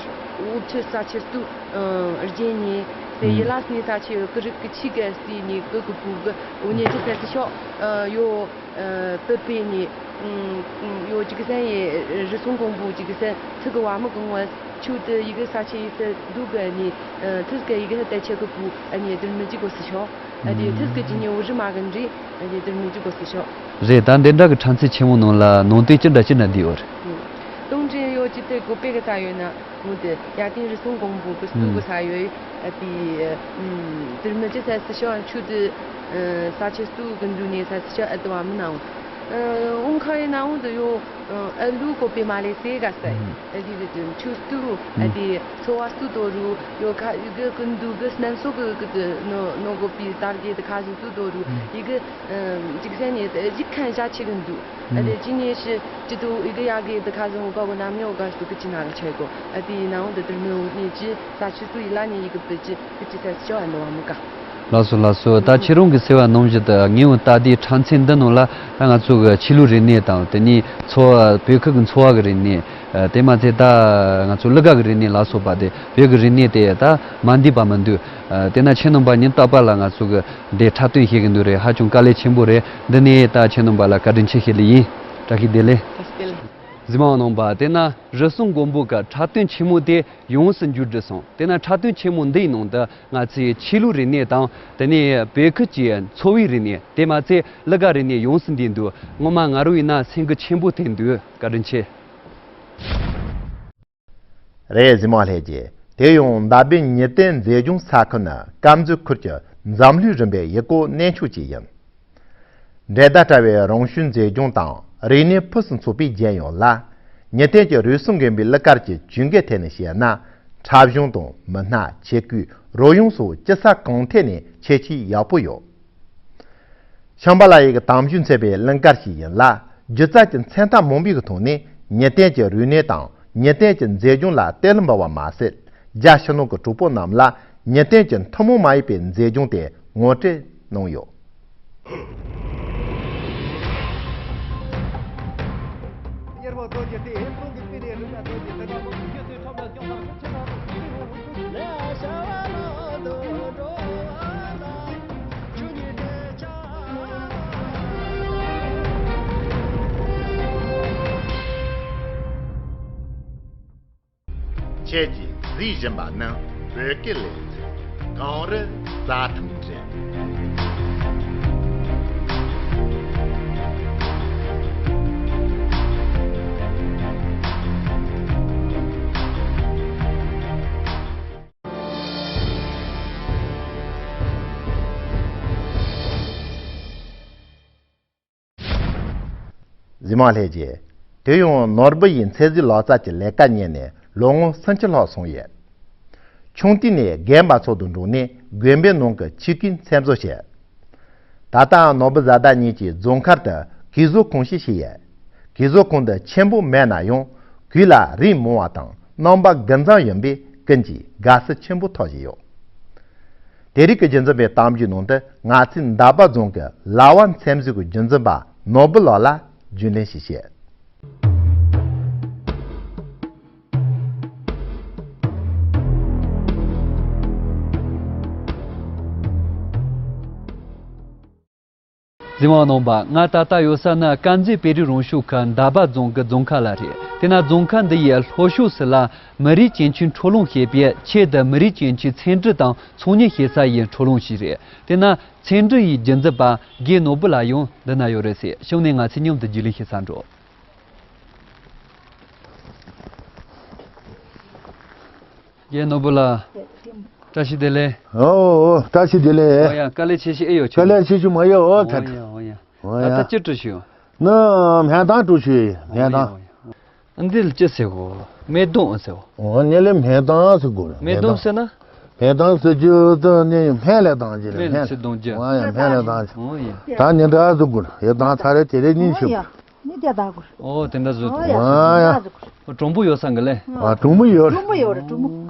འུབ་ཆུ་ས་ཆེ་སུ། ཨ། རྗེ་ཉེ་སེ་ཡི་ལ་སི་ནི་ས་ཆེ་གི་རི་གི་ཆི་གི་སི་ནི་གི་གི་པུ་གི་འུ་ཉེ་ཅི་སན་སི་ཤོ། ཨ། ཡོ། ཨ། པི་པི་ནི། ཨ། ཡོ་ཅིག་སན་ཡི་རི་སུང་མགོན་པོ་ཅིག་སན་ཚི་གི་བ་མི་གི་ངོ་ཆུ་དེ་ཡི་གེ་ས་ཆེ་ཡི་སེ་དུ་གི་ནི། ཨ། ཐུག་གི་ཡི་གེ་ལ་ཏེ་ཆེ་གི་པུ། ཨ། ཉེ་དུར་མི་ཅི་གོ་སི་ཤོ། ཨ། དེ་ཐུག་གི་ཅི་ཉེ་འུ་རི་མ་གི་འདྲི། ཨ། ཉེ་དུར་མི་ཅི་གོ་སི་ཤོ། རེད། ད་འདི་འདྲ་གི་ཕྲན་ཚེགས་ཆེན་མོ་ནང་ལ་ནང་དོན་ཅི་འདྲ་ཅི་འདྲ་འདི་ཡོད་རེད། ཨ། དུང་འདྲི་ཡོ་ཅི་ཏེ་གོ་པེ་གི་ས་ཡོད་ན། མུ་དེ་ཡ་ཏིང་རི་སུང་མགོན་པོ་གི་སུ་གི་ས་ཡོད། ཨ། དེ། ཨ། དུར་མི་ཅི་ས་སི་ཤོ་ཆུ་དེ། ཨ། ས་ཆེ་སུ་གི་འདུ་ནེ་ས་སི་ཤོ་ཨ་དུ་བ་མི་ནའོ། ཨ། འུང་ཁ་ཡི་ནའོ་དུ་ཡོ། ཨ། ཨ་ལུ་གོ་པེ་མ་ལེ་སེ་ག་ས། ཨ། དེ་དེ་དུ་ཆུ་སྟུ། ཨ། དེ་ཚོ་བ་སུ་དོ་རུ་ཡོ་ཁ་ཡི་གེ་ཀུན་འདུ་གི་སྣམ་སོ་གི་གི་དུ་ནོ་ནོ་གོ་པེ་དར་གི་དུ་ཁ་ཟུ་སུ་དོ་རུ་ཡི་གེ། ཨ། ཅིག་སན་ནི་ཡི་གེ་ཁན་ཞ་ཆེ་གི་འདུག་ཨ། དེ་ཅི་ཉེ་ཤི་ཅི་དུ་ཡི་གེ་ཡ་གི་དུ་ཁ་ཟུ་འུ་ག་གོ་ནམ་ཉོ་ག་སུ་གི་ཅི་ན་གི་ཆེ་གོ། ཨ། དེ་ཡི་ནའོ་དུ་དུར་མི་འུ་ཉེ་ཅི་ས་ཆུ་སུ་ཡི་ལ་ནི་ཡི་གེ་པེ་ཅི་གི་ཅི་ས་སི་ཤོ་ཨ་ནོ་བ་མི་ཀ། ལགས་སོ་ལགས་སོ། ད་ཁྱེད་རང་གི་ཟེར་བ་ནང་བཞིན་དུ་ངས་འོ་ད་ལྟའི་ཕྲན་ཚེགས་འདི་ནང་ལ། ད་ང་ཚོ་གི་ཆོས་ལུགས་རིག་གནས་དང་། དེ་ནས་འཚོ་བ། བོད་ཁུལ་གྱི་འཚོ་བ་གི་རིག་གནས། ཨ། དེ་མ་ཚད་ད་ང་ཚོ་གླུ་གར་གི་རིག་གནས་ལ་སོགས་པ་དེ། བོད་ཀྱི་རིག་གནས་དེ་ད་མ་འདུས་པ་མི་འདུག་ཨ། དེ་ན་ཁྱེད་རྣམ་པ་ཉིན་རྟག་པར་ལ་ང་ཚོ་གི་འདི་འཁྲབ་སྟོན་བྱེད་ཀྱི་འདུག་རེད། ཧ་ཅང་དཀའ་ལས་ཆེན་པོ་རེད། འདི་ནས་ད་ཁྱེད་རྣམ་པ་ལ་བཀའ་དྲིན་ཆེ་ཞུ་ལེ་ཡིན། བཀྲ་ཤིས་བདེ་ལེགས། བཀྲ་ཤིས་བདེ་ལེགས། གཟིགས་མོ་བ་རྣམ་པ། དེ་ན་རི་སུང་མགོན་པོ་གི་འཁྲབ་སྟོན་ཆེན་མོ་དེ་ཡོངས་སུ་མཇུག་བསྒྲིལ་སོང་། དེ་ན་འཁྲབ་སྟོན་ཆེན་མོ་འདིའི་ནང་དུ་ང་ཚོའི་ཆོས་ལུགས་རིག་གནས་དང་། དེ་ནས་བོད་ཁུལ་གྱི་འཚོ་བའི་རིག་གནས། དེ་མ་ཚད་གླུ་གར་རིག་གནས་ཡོངས་སུ་འདུས་འདུག་ངོ་མ་ང་རང་ཡིན་ན་སེམས་འགུལ་ཆེན་པོ་ཐེབས་འདུག་བཀའ་དྲིན་ཆེ། རེད། གཟིགས་མོ་བ་ལྷན་རྒྱས། དེ་ཡང་འདས་པའི་ཉི་སྟེང་མཛེས་ལྗོངས་ས་ཁུལ་ནི་དཀར་མཛེས་ཁུལ་གྱི་འཛམ་གླིང་རིམ་པའི་ཡུལ་སྐོར་གནས་མཆོག་ཅིག་ཡིན། འགྲན་ཟླ་བྲལ་བའི་རང་བྱུང་མཛེས་ལྗོངས་དང་རིག་གནས་ཕུན་སུམ་ཚོགས་པའི་རྒྱལ་ཡོངས་ལ། ཉི་སྟེང་གི་རུས་སུངས་དགོན་པའི་གླུ་གར་གྱི་ཇུས་འགོད་ཐད་ནས་བཤད་ན། འཁྲབ་གཞུང་དང་མི་སྣ། ཆས་གོས། རོལ་དབྱངས་སོགས་ཅི་ས་གང་ཐད་ནས་ཁྱད་ཆོས་ཡག་པོ་ཡོད། ཤམ་བྷ་ལ་ཡི་གི་དམ་ཆོས་མཚོན་པའི་གླུ་གར་ཞིག་ཡིན་ལ། སྒྱུ་རྩལ་གྱི་མཚན་རྟགས་མང་པོའི་གི་ཐོག་ནས་ཉི་སྟེང་གི་རིག་གནས་དང་ཉི་སྟེང་གི་མཛེས་ལྗོངས་ལ་གཏེར་ལ་འབུལ་བ་མ་ཟད། རྒྱ་ཕྱི་ནང་གི་གྲོགས་པོ་རྣམས་ལ་ཉིན་བསྟན་གྱི་ཐུན་མོང་མ་ཡིན་པའི་མཛེས་ལྗོངས་དེ་ངོ་སྤྲོད་གནང་ཡོད། ཁྱེད་ཀྱིས་གཟིགས་བཞིན་པ་ནི་བོད་སྐད་ལེ་ཚན། གངས་རི་རྩྭ་ཐང་འདྲ། གཟིགས་མང་ལྷན་རྒྱས། དེ་ཡང་ནོར་བུ་ཡི་ཚན་རྩལ་ལག་རྩལ་གྱི་ལས་ཀ་གཉེར་ནས་ལོ་ངོ་སུམ་ཅུ་ལྷག་སོང་ཡོད། ཆུང་དུས་ནས་རྒན་པ་ཚོ་དང་འགྲོགས་ནས་དགོན་པའི་ནང་གི་ཆོས་སྐུལ་མཚམས་བཟོ་བྱས། ད་ལྟ་ནོར་བུ་བཟའ་ཟླ་གཉིས་ཀྱིས་རྫོང་མཁར་དུ་གོས་བཟོ་ཁང་ཞིག་ཕྱེ་ཡོད། གོས་བཟོ་ཁང་འདི་ཆེན་པོ་མེད་ན་ཡང་གོས་ལ་རིགས་མང་བ་དང་རྣམ་པ་དགུ་མཚམས་ཡིན་པས་ཀུན་གྱིས་དགའ་བསུ་ཆེན་པོ་ཐོབ་བཞིན་ཡོད། དེ་རིང་གི་རྒྱུན་འཛིན་པའི་གཏམ་རྒྱུད་ནང་དུ་ང་ཚོས་འདབ་པ་རྫོང་གི་ལྭ་བ་མཚམས་བཟོའི་རྒྱུན་འཛིན་པ་ནོར་བུ་ལགས་ལ་རྒྱུས་ལོན་ཞིག་བྱས། གཟིགས་མང་རྣམ་པ། ང་ད་ལྟ་ཡོད་ས་ནི་དཀར་མཛེས་བོད་རིགས་རང་སྐྱོང་ཁུལ་འདབ་པ་རྫོང་གི་རྫོང་མཁར་ལ་རེད། དེ་ན་རྫོང་མཁར་འདི་ཡི་ལྷོ་ཕྱོགས་སུ་ལ་མི་རིགས་ཅན་གྱི་འཕྲོ་ལུང་བཤད་པའི་ཆེད་དུ་མི་རིགས་ཅན་གྱི་ཚེ་འབྲེལ་དང་ཚོང་གཉེར་བྱེད་ས་ཡི་འཕྲོ་ལུང་ཞིག་རེད། དེ་ན་ཚེ་འབྲེལ་ཡི་རྒྱུན་འཛིན་པ་རྒན་ནོར་བུ་ལགས་ཡང་འདི་ན་ཡོད་རེད་ཟེར། བྱུང་ནས་ང་ཚོས་མཉམ་དུ་རྒྱུས་ལོན་བྱེད་ས་འགྲོ། རྒན་ནོར་བུ་ལགས། བཀྲ་ཤིས་བདེ་ལེགས། ཨོ་ཨོ། བཀྲ་ཤིས་བདེ་ལེགས། ཨོ་ཡ། དཀའ་ལས་ཆེ་ཞིག་ཨེ་ཡོད་ཁྱོད། དཀའ་ལས་ཆེ་ཞིག་མ་ཡོད། ཨོ་ཨོ་ཐད། ཡ་ཨོ་ཡ། ཨོ་ད་ཡ། ལྟ་ཅི་བྲིས་ཤིག་ནི་སྨན་ཐང་བྲིས་ཤིག་སྨན་ཐང་། ཨོ་ཡ་ཨོ་ཡ། འདི་ལ་ཅི་ཟེར་གོ། སྨན་སྡོང་ཟེར་གོ། ཨོ་ནི་ལས་སྨན་ཐང་ཟེར་གོ། སྨན་སྡོང་ཟེར་ན། སྨན་ཐང་ཟེར་རྒྱུ་དེ་ནི་སྨན་ལས་བཏང་རྒྱུ་རེད། སྨན་ལས་ཚིག་བཏང་རྒྱུ། ཨོ་ཡ་སྨན་ལས་བཏང་རྒྱུ། ཨོ་ཡ། ད་ཉིན་གྲངས་ཟེར་གོ། ཡ་ད་ཚར་རེ་དེ་རེ་གཉིས་ཤིག་ཨོ་ཡ། ནི་དེ་ད་གོ། ཨོ་དེ་འདྲ་བཟོས་འདུག་ཨོ་ཡ། ཨོ་ཡ། གྲོང་པོ་ཡོད་ས་གི་ལེ། ཨ་གྲོང་པོ་ཡོད་རེད། གྲོང་པོ་ཡོད་རེད། གྲོང་པོ།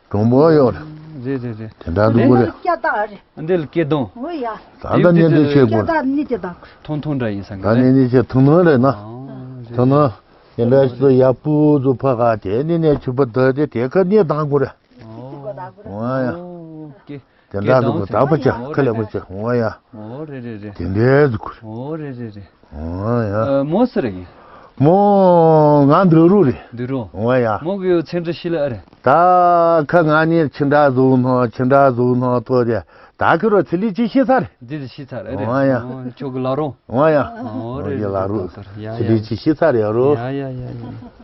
གྲོང་པོ་ཡོད་རེད། རེད་རེད་རེད། དེ་འདྲ་འདུག་གོ་རེད། སྐྱ་དག་རེད། འདི་ལ་སྐྱེ་གདོང་། ཨོ་ཡ། ད་ལྟ་ཉིན་དེ་ཆེ་གོ། སྐྱ་དག་ནི་དེ་ད་གོ། ཐུང་ཐུང་འདྲ་ཡིན་ས་གི་ད་ལེ། ཉིན་དེ་ཆེ་ཐུང་ཐུང་རེད་ན། ཨོ་རེད། ཐུང་ཐུང་། དེ་འདྲ་ཞིག་ཡག་པོ་ཚོ་ཕ་ག་དེ་ནི་ནས་ཆུ་པ་དེ་དེ་དེ་ཁ་ནི་དང་གོ་རེད། ཨོ་ཡ། ཨོ་ཀེ། དེ་འདྲ་འདུག་གོ། ད་པ་ཆ་ཁ་ལེ་པ་ཆ། ཨོ་ཡ། ཨོ་རེད་རེད་རེད། དེ་འདྲ་འདུག་གོ། ཨོ་རེད་རེད་རེད། ཨོ་ཡ། ཨ་མོ་སུ་རེད། མོ་ང་འདུག་རུ་རེད། འདུག་རུ། ཨོ་ཡ། མོ་གི་ཚེ་འདྲི་ཤི་ལ་ཨ་རེད། ད་ཁ་ང་ནི་ཆི་འདྲ་བཟོ་ནོ་ཆི་འདྲ་བཟོ་ནོ་ཐོ་རེད། ད་ཁི་རོ་ཚི་ལི་ཅི་ཤི་ཚར། འདི་ལ་ཤི་ཚར་ཨ་རེད། ཨོ་ཡ། ཨོ་ཁྱོད་གི་ལ་རོ། ཨོ་ཡ། ཨོ་རེད་རེད་ལ་རོ། ཡ་ཡ། ཚི་ལི་ཅི་ཤི་ཚར་ཡ་རོ། ཡ་ཡ་ཡ་ཡ།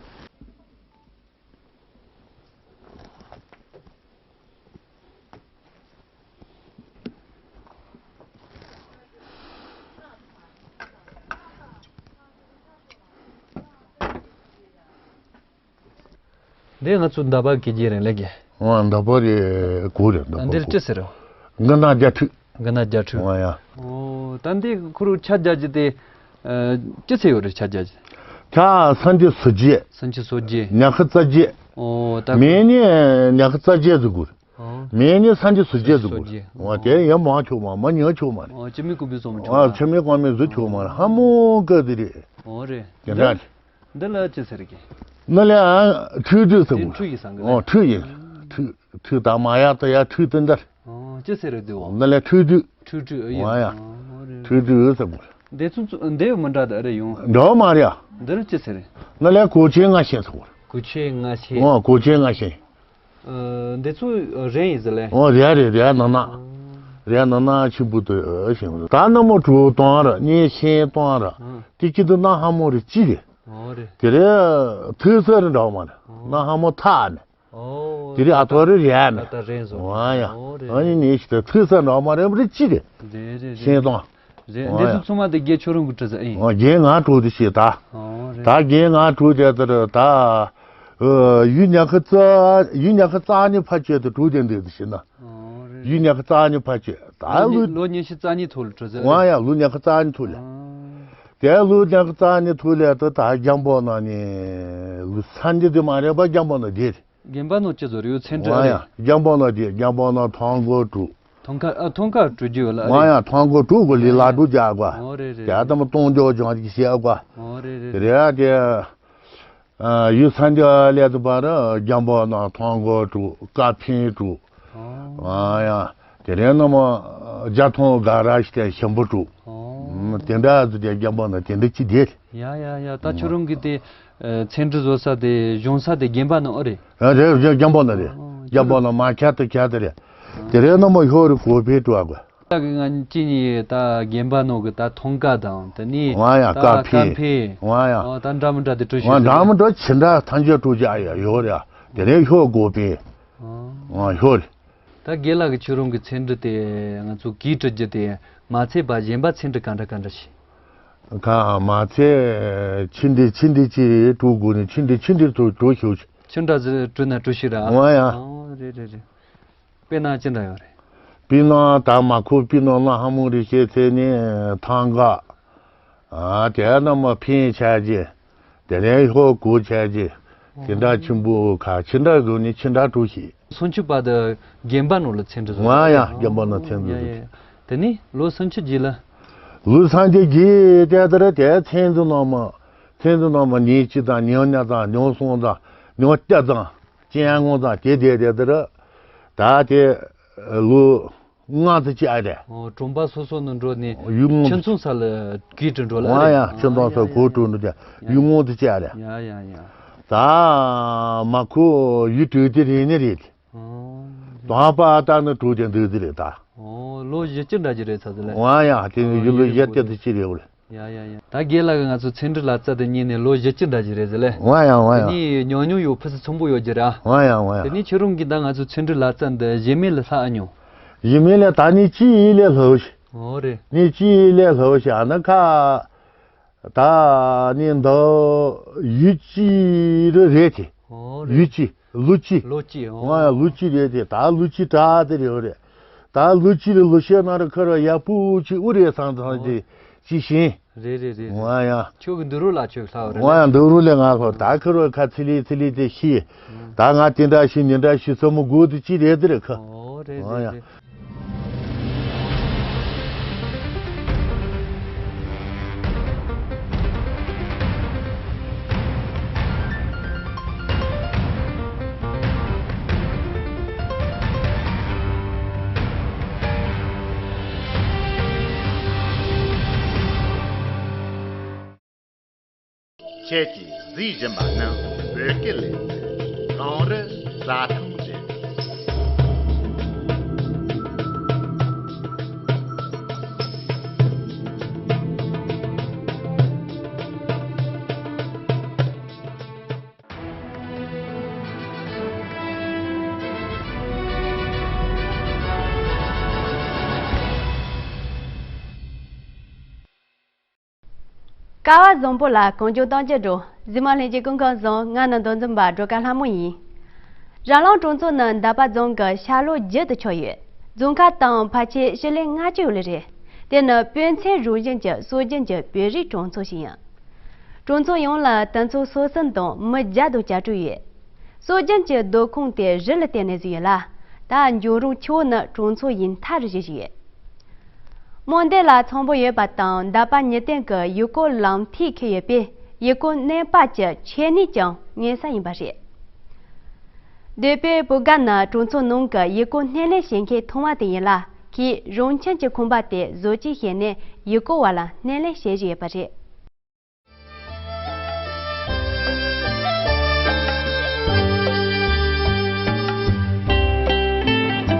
འདི་ང་ཚོ་འདབ་པ་གི་རྒྱན་རེད་ལེ་གི། ཨོ་འདབ་པ་རེད་གོ་རེད་འདབ་པ། འདིར་ཅི་ཟེར་རོ། མགུར་ནག་རྒྱ་ཁྲུས། མགུར་ནག་རྒྱ་ཁྲུས། ཨོ་ཡ། ཨོ་ད་འདི་ཁུ་རུ་ཆ་རྒྱ་རྒྱུ་དེ། ཨ་ཅི་ཚེ་ཡོད་རེད་ཆ་རྒྱ་རྒྱུ། ཆ་སང་ཆུ་སོ་བརྒྱད། སང་ཆུ་སོ་བརྒྱད། ཉ་ཁུ་རྩ་བརྒྱད། ཨོ་ད། མེ་ནི་ཉ་ཁུ་རྩ་བརྒྱད་ཟེར་གོ། ཨོ། མེ་ནི་སང་ཆུ་སོ་བརྒྱད་ཟེར་གོ། སོ་བརྒྱད། ཨོ་དེ་ཡ་མང་ཆོག་མ་མ་ཉོ་ཆོག་མ་རེད། ཨོ་ཅི་མི་ཀུ་བི་སོ་མ་ཆོག་ཨ་མ། ཆི་མི་ཀུ་མི་བཟོ་ཆོག་མ་རེད། ཧ་མོ་ཀ་དེ་རེད། ཨོ་རེད། དེ་འདྲ་རེད། འདི་ལ་ཅི་ཟེར་གི། ནི་ལ་ཁྲུས་དུས་ཟེར་གོ། ཁྲུས་ཡིན་སང་གི། ཨོ་ཁྲུས་ཡིན། ཁྲུས་ཁྲུས་ད་མ་ཡག་ད་ཡ་ཁྲུས་དེ་འདྲ། ཨོ་ཅི་ཟེར་རེད་དུ། ནི་ལ་ཁྲུས་དུས། ཁྲུས་ཁྲུས་ཨེ་ཡིན། ཨོ་ཡ། ཨོ་རེད། ཁྲུས་དུས་ཟེར་གོ། འདི་ཚོ་ཚོ་འདི་མི་འདྲ་ད་རེད་ཡོང་། འདྲ་མ་རེད་ཡ། འདི་ལ་ཅི་ཟེར་རེད། ནི་ལ་གོས་ཆེན་ལྔ་ཤེས་ཟེར་གོ། གོས་ཆེན་ལྔ་ཤེས། ཨོ་གོས་ཆེན་ལྔ་ཤེས། ཨ་འདི་ཚོ་རས་ཡིན་ཟེར་ལེ། ཨོ་རས་རེད་རས་ནང་ན། རས་ནང་ན་ཆུ་བུ་དུ་ཞིང་། ད་ན་མོ་གྲུ་གཏོང་ར་ནི་ཤེས་གཏོང་ར། དེ་ཅི་དུ་ན་ཧ་མོ་རེ་ཅི་རེད། ཨོ་རེད། དེ་རེད་ཐོས་ས་རེ་འདྲ་མ་རེད། ན་ཧ་མོ་ཐག་ནས། ཨོ་དེ་རེད་ཨ་ཐོ་རེ་རས་ནས། ད་ད་རས་བཟོ། ཨོ་ཡ། ཨོ་རེད། ཨ་ནི་ནི་ཞིག་ད་ཐོས་ས་འདྲ་མ་རེད་རེ་ཅི་རེད། རེད་རེད་རེད། ཤེས་གཏོང་། རེད། འདི་ཚོ་ཚང་མ་དེ་རྒྱལ་ཁྱོད་རང་གི་གྲུ་ཟ་ཨིན། ཨོ་རྒྱལ་ང་གྲུ་དེ་ཤེས་ད། ཨོ་རེད། ད་རྒྱལ་ང་གྲུ་དེ་ལྟར་ད། ཡུལ་ཉག་གི་རྩ་ཡུལ་ཉག་གི་རྩ་ནི་ཕ་ཆོས་དུ་གྲུ་དེ་འདི་དུ་ཤེས་ན། ཨོ་རེད། ཡུལ་ཉག་གི་རྩ་ནི་ཕ་ཆོས་ད་ལོ་ལུ། ལོ་ཉི་ཤུ་རྩ་གཉིས་ཐོག་ལ་གྲུ་ཟ། ཨོ་ཡ་ལོ་ཉག་གི་རྩ་ནི་ཐོག་ལ། དེ་ལོ་ཉག་གི་རྩ་ནི་ཐོག་ལ་ད་ད་རྒྱང་པོ་ན་ནི་ལུ་ས་འདི་དུ་མ་རེད་པ་རྒྱང་པོ་ན་དེ་རེད། རྒན་པ་ནོ་ཅི་བཟོ་རེད། ཡོད་ཚན་ཁྲི་ཨ་རེད། ང་ཡང་རྒན་པ་ནོ་དེ་རྒན་པ་ནོ་ཐང་གོ་དྲུག་ཐང་ཀ་ཨ་ཐང་ཀ་དྲུག་རྒྱུ་ལ་ང་ཡང་ཐང་གོ་དྲུག་གོ་ལི་ལ་དྲུག་རྒྱག་གོ་ཨོ་རེད་རེད་རྒྱག་དམ་སྟོང་རྒྱག་ཅང་ཅིག་བཤད་གོ་ཨོ་རེད་རེད་དེ་རེད་དེ། ཡུལ་ས་འདི་ལས་དུ་བར་རྒྱམ་པོ་ན་ཐང་གོ་དྲུག་ཀ་ཕིན་དྲུག་ཨ་ཡ། དེ་རིང་ནི་མོ་རྒྱ་ཐོང་ག་ར་ཞིག་དེ་ཞིམ་པོ་དྲུག་དེ་འདྲ་ཟེར་དེ་རྒྱམ་པོ་ན་དེ་འདྲ་ཅི་དེ། ཡ་ཡ་ཡ། ད་ཁྱོད་རང་གི་དེ་ཚན་འདི་བཟོ་ས་དེ་གཞུང་ས་དེ་རྒན་པ་ནོ་ཨ་རེད། རེད་རྒྱམ་པོ་ན་རེད། རྒྱམ་པོ་ན་མ་ཁྱད་དུ་ཁྱད་དུ་རེད། དེ་རིང་ནི་མོ་ཧོ་རི་གོ་ཕེ་དྲུག་གོ་ད་གི་ང་ཅི་ནི་ད་རྒན་པ་ནོ་གི་ད་ཐོང་ཀ་དང་དེ་ནི་ང་ཡང་ད་ཀ་ཀ་ཕེ་ཕེ་ང་ཡང་ཨོ་ད་འདྲ་མི་འདྲ་དེ་བྲུ་ང་ཤོད་འདྲ་མི་འདྲ་ཇི་འདྲ་ཐང་ཆད་བྲུ་བྱ་ཡ་ཡོད་རེད། དེ་ནས་ཤོ་དགོ་པས་ཨོ་ང་ཤོ་རེད། ད་རྒན་ལགས་ཀྱི་ཁྱོད་རང་གི་ཚན་རིག་དེ་ང་ཚོ་གིས་བྲི་རྒྱུ་དེ་མ་ཚད་པ་གཞན་པ་ཚན་རིག་ག་འདྲ་ག་འདྲ་ཞིག་ཁ་མ་ཚད་ཕྱི་འདི་ཕྱི་འདི་ཅི་བྲུ་དགོ་ནི་ཕྱི་འདི་ཕྱི་འདི་ཐོ་བྲུ་ཤོད་ཅི། ཕྱི་འདྲ་བྲུ་ན་བྲུ་ཤིག་ར་ང་ཡང་ཨོ་རེད་རེད་རེད། དཔེར་ན་ཅི་འདྲ་ཡོད་རེད། པི་ནང་ད་མ་ཁུ་པི་ནང་ན་ཧ་མུ་རི་ཤེ་ཚེ་ནི་ཐང་ག་ཨ་དེ་ན་མ་ཕིན་ཆ་ཅི། དེ་ནས་ཧོ་གུ་ཆ་ཅི། དེ་འདྲ་ཆེན་པོ་ཁ་ཕྱི་འདྲ་གུ་ནི་ཕྱི་འདྲ་གྲུ་ཤི། སུན་ཆུ་པ་དུ་རྒན་པ་ནོ་ལ་ཚན་འདྲ་ང་ཡང་རྒན་པ་ནོ་ཚན་འདྲ་དེ་ནི་ལོ་སུན་ཆུ་རྗེས་ལ། ལོ་སུན་ཆུ་རྗེས་དེ་ལྟར་དེ་ཚན་འདྲ་ནོ་མ་ཚན་འདྲ་ནོ་མ་ཉིན་གཅིག་དང་ཉིན་གཉིས་དང་ཉིན་གསུམ་དང་ཉིན་བརྒྱད་དང་། ཅི་ཡང་ངོ་ཚ་དེ་དེ་དེ་དེ་ར། ད་དེ་ལུ་ང་ཚ་ཅི་ཨ་རེ། ཨོ་གྲོང་པ་སོ་སོ་ནང་འགྲོ་ནས་ཡུལ་ངོ་ཁྱིམ་ཚང་ས་ལ་གིས་དྲི་འགྲོ་ལ་ཨ་ང་རེ། ཡང་ཁྱིམ་ཚང་ས་གོ་དྲུག་འགྲོ་དེ་ཡུལ་ངོ་ཚ་ཅི་ཨ་རེ། ཡ་ཡ་ཡ། ད་མ་ཁུ་ཡུལ་དྲུག་དེ་རེད་ནི་རེད། ཨོ་དང་པ་ཨ་ད་ནི་དྲུག་དེ་འདུག་དེ་རེད་ད། ཨོ་ལོ་བཞི་བཅུ་འདྲ་གི་རེད་ཚ་ཟེར་ལ། ང་ཡང་དེ་ནི་ཡུལ་ལོ་བཞི་བཅུ་དེ་ཅི་རེད་བ་ལེ། ཡ་ཡ་ཡ། ད་རྒན་ལགས་ཀྱིས་ང་ཚོ་ཚན་རིག་ལག་རྩལ་དེ་གཉེར་ནས་ལོ་བཞི་བཅུ་འདྲ་ཞིག་རེད་ཟེར་ལེ། ང་ཡང་ང་དེ་ཡང་ནས་ཉུང་ཉུང་ཡོད་ཕུན་སུམ་ཚོགས་པོ་ཡོད་རྒྱུ་ར། ང་ཡང་ང་དེ་ཡང་ནས་ཁྱེད་རང་གིས་ད་ང་ཚོ་ཚན་རིག་ལག་རྩལ་འདི་གཞན་མི་ལ་ལྷག་ཨ་མྱོང་། གཞན་མི་ལ་ད་ནི་ཅི་ཡིན་ལས་ལྷག་ཤི། ཨོ་རེད། ནི་ཅི་ཡིན་ལས་ལྷག་ཤི་ཨ་ན་ཁ། ད་ནི་འདི་ཡུལ་ཅི་རུ་རེད་དེ། ཨོ་རེད། ཡུལ་ཅི་ལུ་ཅི། ལོ་ཅི་ཨོ། ང་ཡང་ལུ་ཅི་རེད་དེ་ད་ལུ་ཅི་དྲག་དེ་རེད་རེད། ད་ལུ་ཅི་རུ་ལུ་ཤེ་ན་རུ་ཁར་ཡ་པུ་ཅི་ཨུ་རེད་སང་སང་དེ་ཅི་ཤེས། རེད་རེད་རེད། ང་ཡང་། ཁྱོད་ཀྱི་འདི་རུ་ལ་ཁྱོད་ལྷག་རེད། ང་ཡང་འདི་རུ་ལས་ང་ལྷག་ད་ཁི་རོ་ཁ་ཚི་ལི་ཚི་ལི་དེ་ཤི། ད་ང་དེ་འདྲ་ཤི་ཉི་འདྲ་ཤི་ཚོ་མོ་དགོས་དུ་ཅི་རེད་དེ་རེད་ཁ། ཨོ་རེད་ང་རེད་ཡང་། རེད། ཁྱེད་ཀྱིས་གཟིགས་བཞིན་པ་ནི་བོད་སྐད་ལས་གངས་རི་རྩྭ་ཐང་རེད། ཀ་བ་བཟང་པོ་ལ་གང་བྱུང་གཏམ་རྒྱུད་འགྲོ། གཟིགས་མོ་ལྷན་རྒྱས་སྐུ་ཁམས་བཟང་། ང་ནི་མདོ་འཛིན་པ་སྒྲོལ་དཀར་ལྷ་མོ་ཡིན། ར་ལུང་གྲོང་ཚོ་ནི་འདབ་པ་རྫོང་གི་ཤར་ལྷོ་རྒྱུད་དུ་ཆགས་ཡོད། རྫོང་ཁག་དང་ཕལ་ཆེར་སྤྱི་ལེ་ལྔ་བཅུ་ཡོད་ལེ་རེད། དེ་ནི་དཔོན་ཚད་རང་བཞིན་གྱི་སྲོལ་རྒྱུན་གྱི་བོད་རིགས་གྲོང་ཚོ་ཞིག་ཡིན། གྲོང་ཚོ་ཡོངས་ལ་དུད་ཚང་སོ་གསུམ་དང་མི་བརྒྱ་དང་གྱ་དྲུག་ཡོད། སྲོལ་རྒྱུན་གྱི་སྡོད་ཁང་དེ་རི་ལ་བརྟེན་ནས་བཟོས་ཡོད་ལ། ད་འགྱོ་རུང་ཆུ་བོ་ནི་གྲོང་ཚོ་ཡིན་མཐའ་རུ་བཞུར་བཞིན་ཡོད། མོན་སྡེ་ལ་ཚོང་པ་ཡོད་པ་དང་འདབ་པ་ཉེ་སྟེང་གི་ཡུལ་སྐོར་ལམ་ཐིག་ཁེལ་ཡོད་པས་ཡུལ་སྐོར་གནས་སྤ་གྱི་ཆེད་གནས་ཀྱང་ངེས་ས་ཡིན་པ་རེད། སྡོད་པའི་བུ་དགའ་ནི་གྲོང་ཚོ་ནང་གི་ཡུལ་སྐོར་སྣེ་ལེན་བྱེད་མཁན་ཐོག་མ་དེ་ཡིན་ལ། ཁོས་རང་ཁྱིམ་གྱི་ཁང་པ་དེ་བཟོ་བཅོས་བྱས་ནས་ཡུལ་སྐོར་བ་ལ་སྣེ་ལེན་བྱེད་བཞིན་ཡོད་པ་རེད།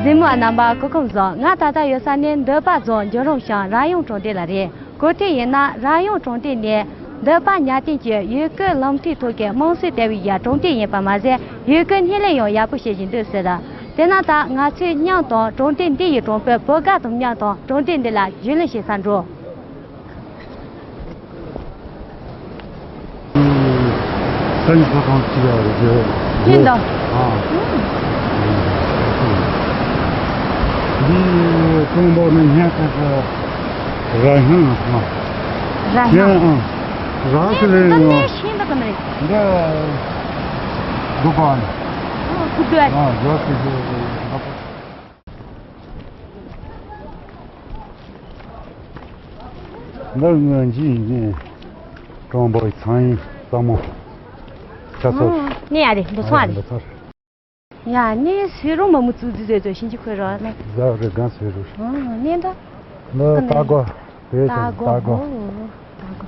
གཟིགས་མོ་བ་རྣམ་པ་སྐུ་ཁམས་བཟང་། ང་ད་ལྟ་ཡོད་ས་ནི་འདབ་པ་རྫོང་འཇོལ་རོང་ཤང་ར་ཡོང་གྲོང་སྡེ་ལ་རེད། གོ་ཐོས་ཡིན་ན་ར་ཡོང་གྲོང་སྡེ་ནི་འདབ་པ་ཉ་སྟེང་གི་ཡུལ་སྐོར་ལམ་ཐིག་ཐོག་གི་དམངས་སྲོལ་ལྟ་བུའི་ཡ་གྲོང་སྡེ་ཡིན་པ་མ་ཟད་ཡུལ་སྐོར་སྣེ་ལེན་ཡང་ཡག་པོ་བྱེད་བཞིན་འདུག་ཟེར། དེས་ན་ད་ང་ཚོས་མཉམ་དུ་གྲོང་སྡེ་འདི་ཡི་གྲོང་དཔོན་བུ་དགའ་དང་མཉམ་དུ་གྲོང་སྡེ་འདི་ལ་རྒྱུས་ལོན་བྱེད་སར་འགྲོ། ཁྱེད་འདི། ཨ། འདི་ཀྲུང་གོ་ནས་སྙན་ཁག་གི་ར་ཤང་ཨ། ར་ཤང་ཨ། ར་ཤང་ཨ། འདི་ནས་ཤིང་འདི་གི་མི་རེད། འདི་སྒོ་པ་ནས། ཨ་ཁུ་དུ་ཨ། ཨ་ཇོ་སི་ཇོ། འདི་ངོས་འཛིན་ཡིན། གྲོང་པ་ཚང་ཡིན་ས་མོ། ཆ་སོ། ཨ་ནི་ཡ་རེད། འདི་སོང་ཨ་རེད། འདི་སོང་རེད། ཡ་ནི་སེ་རོ་མ་མུ་ཙུ་ཙི་ཙེ་ཙོ་ཤིན་ཅི་ཁོས་རོ་ནི། ཟ་རེ་གང་སེ་རོ། ཨ་ནི་ད། ལ་ཏ་གོ། དེ་ཏ་གོ། ཏ་གོ། ཏ་གོ།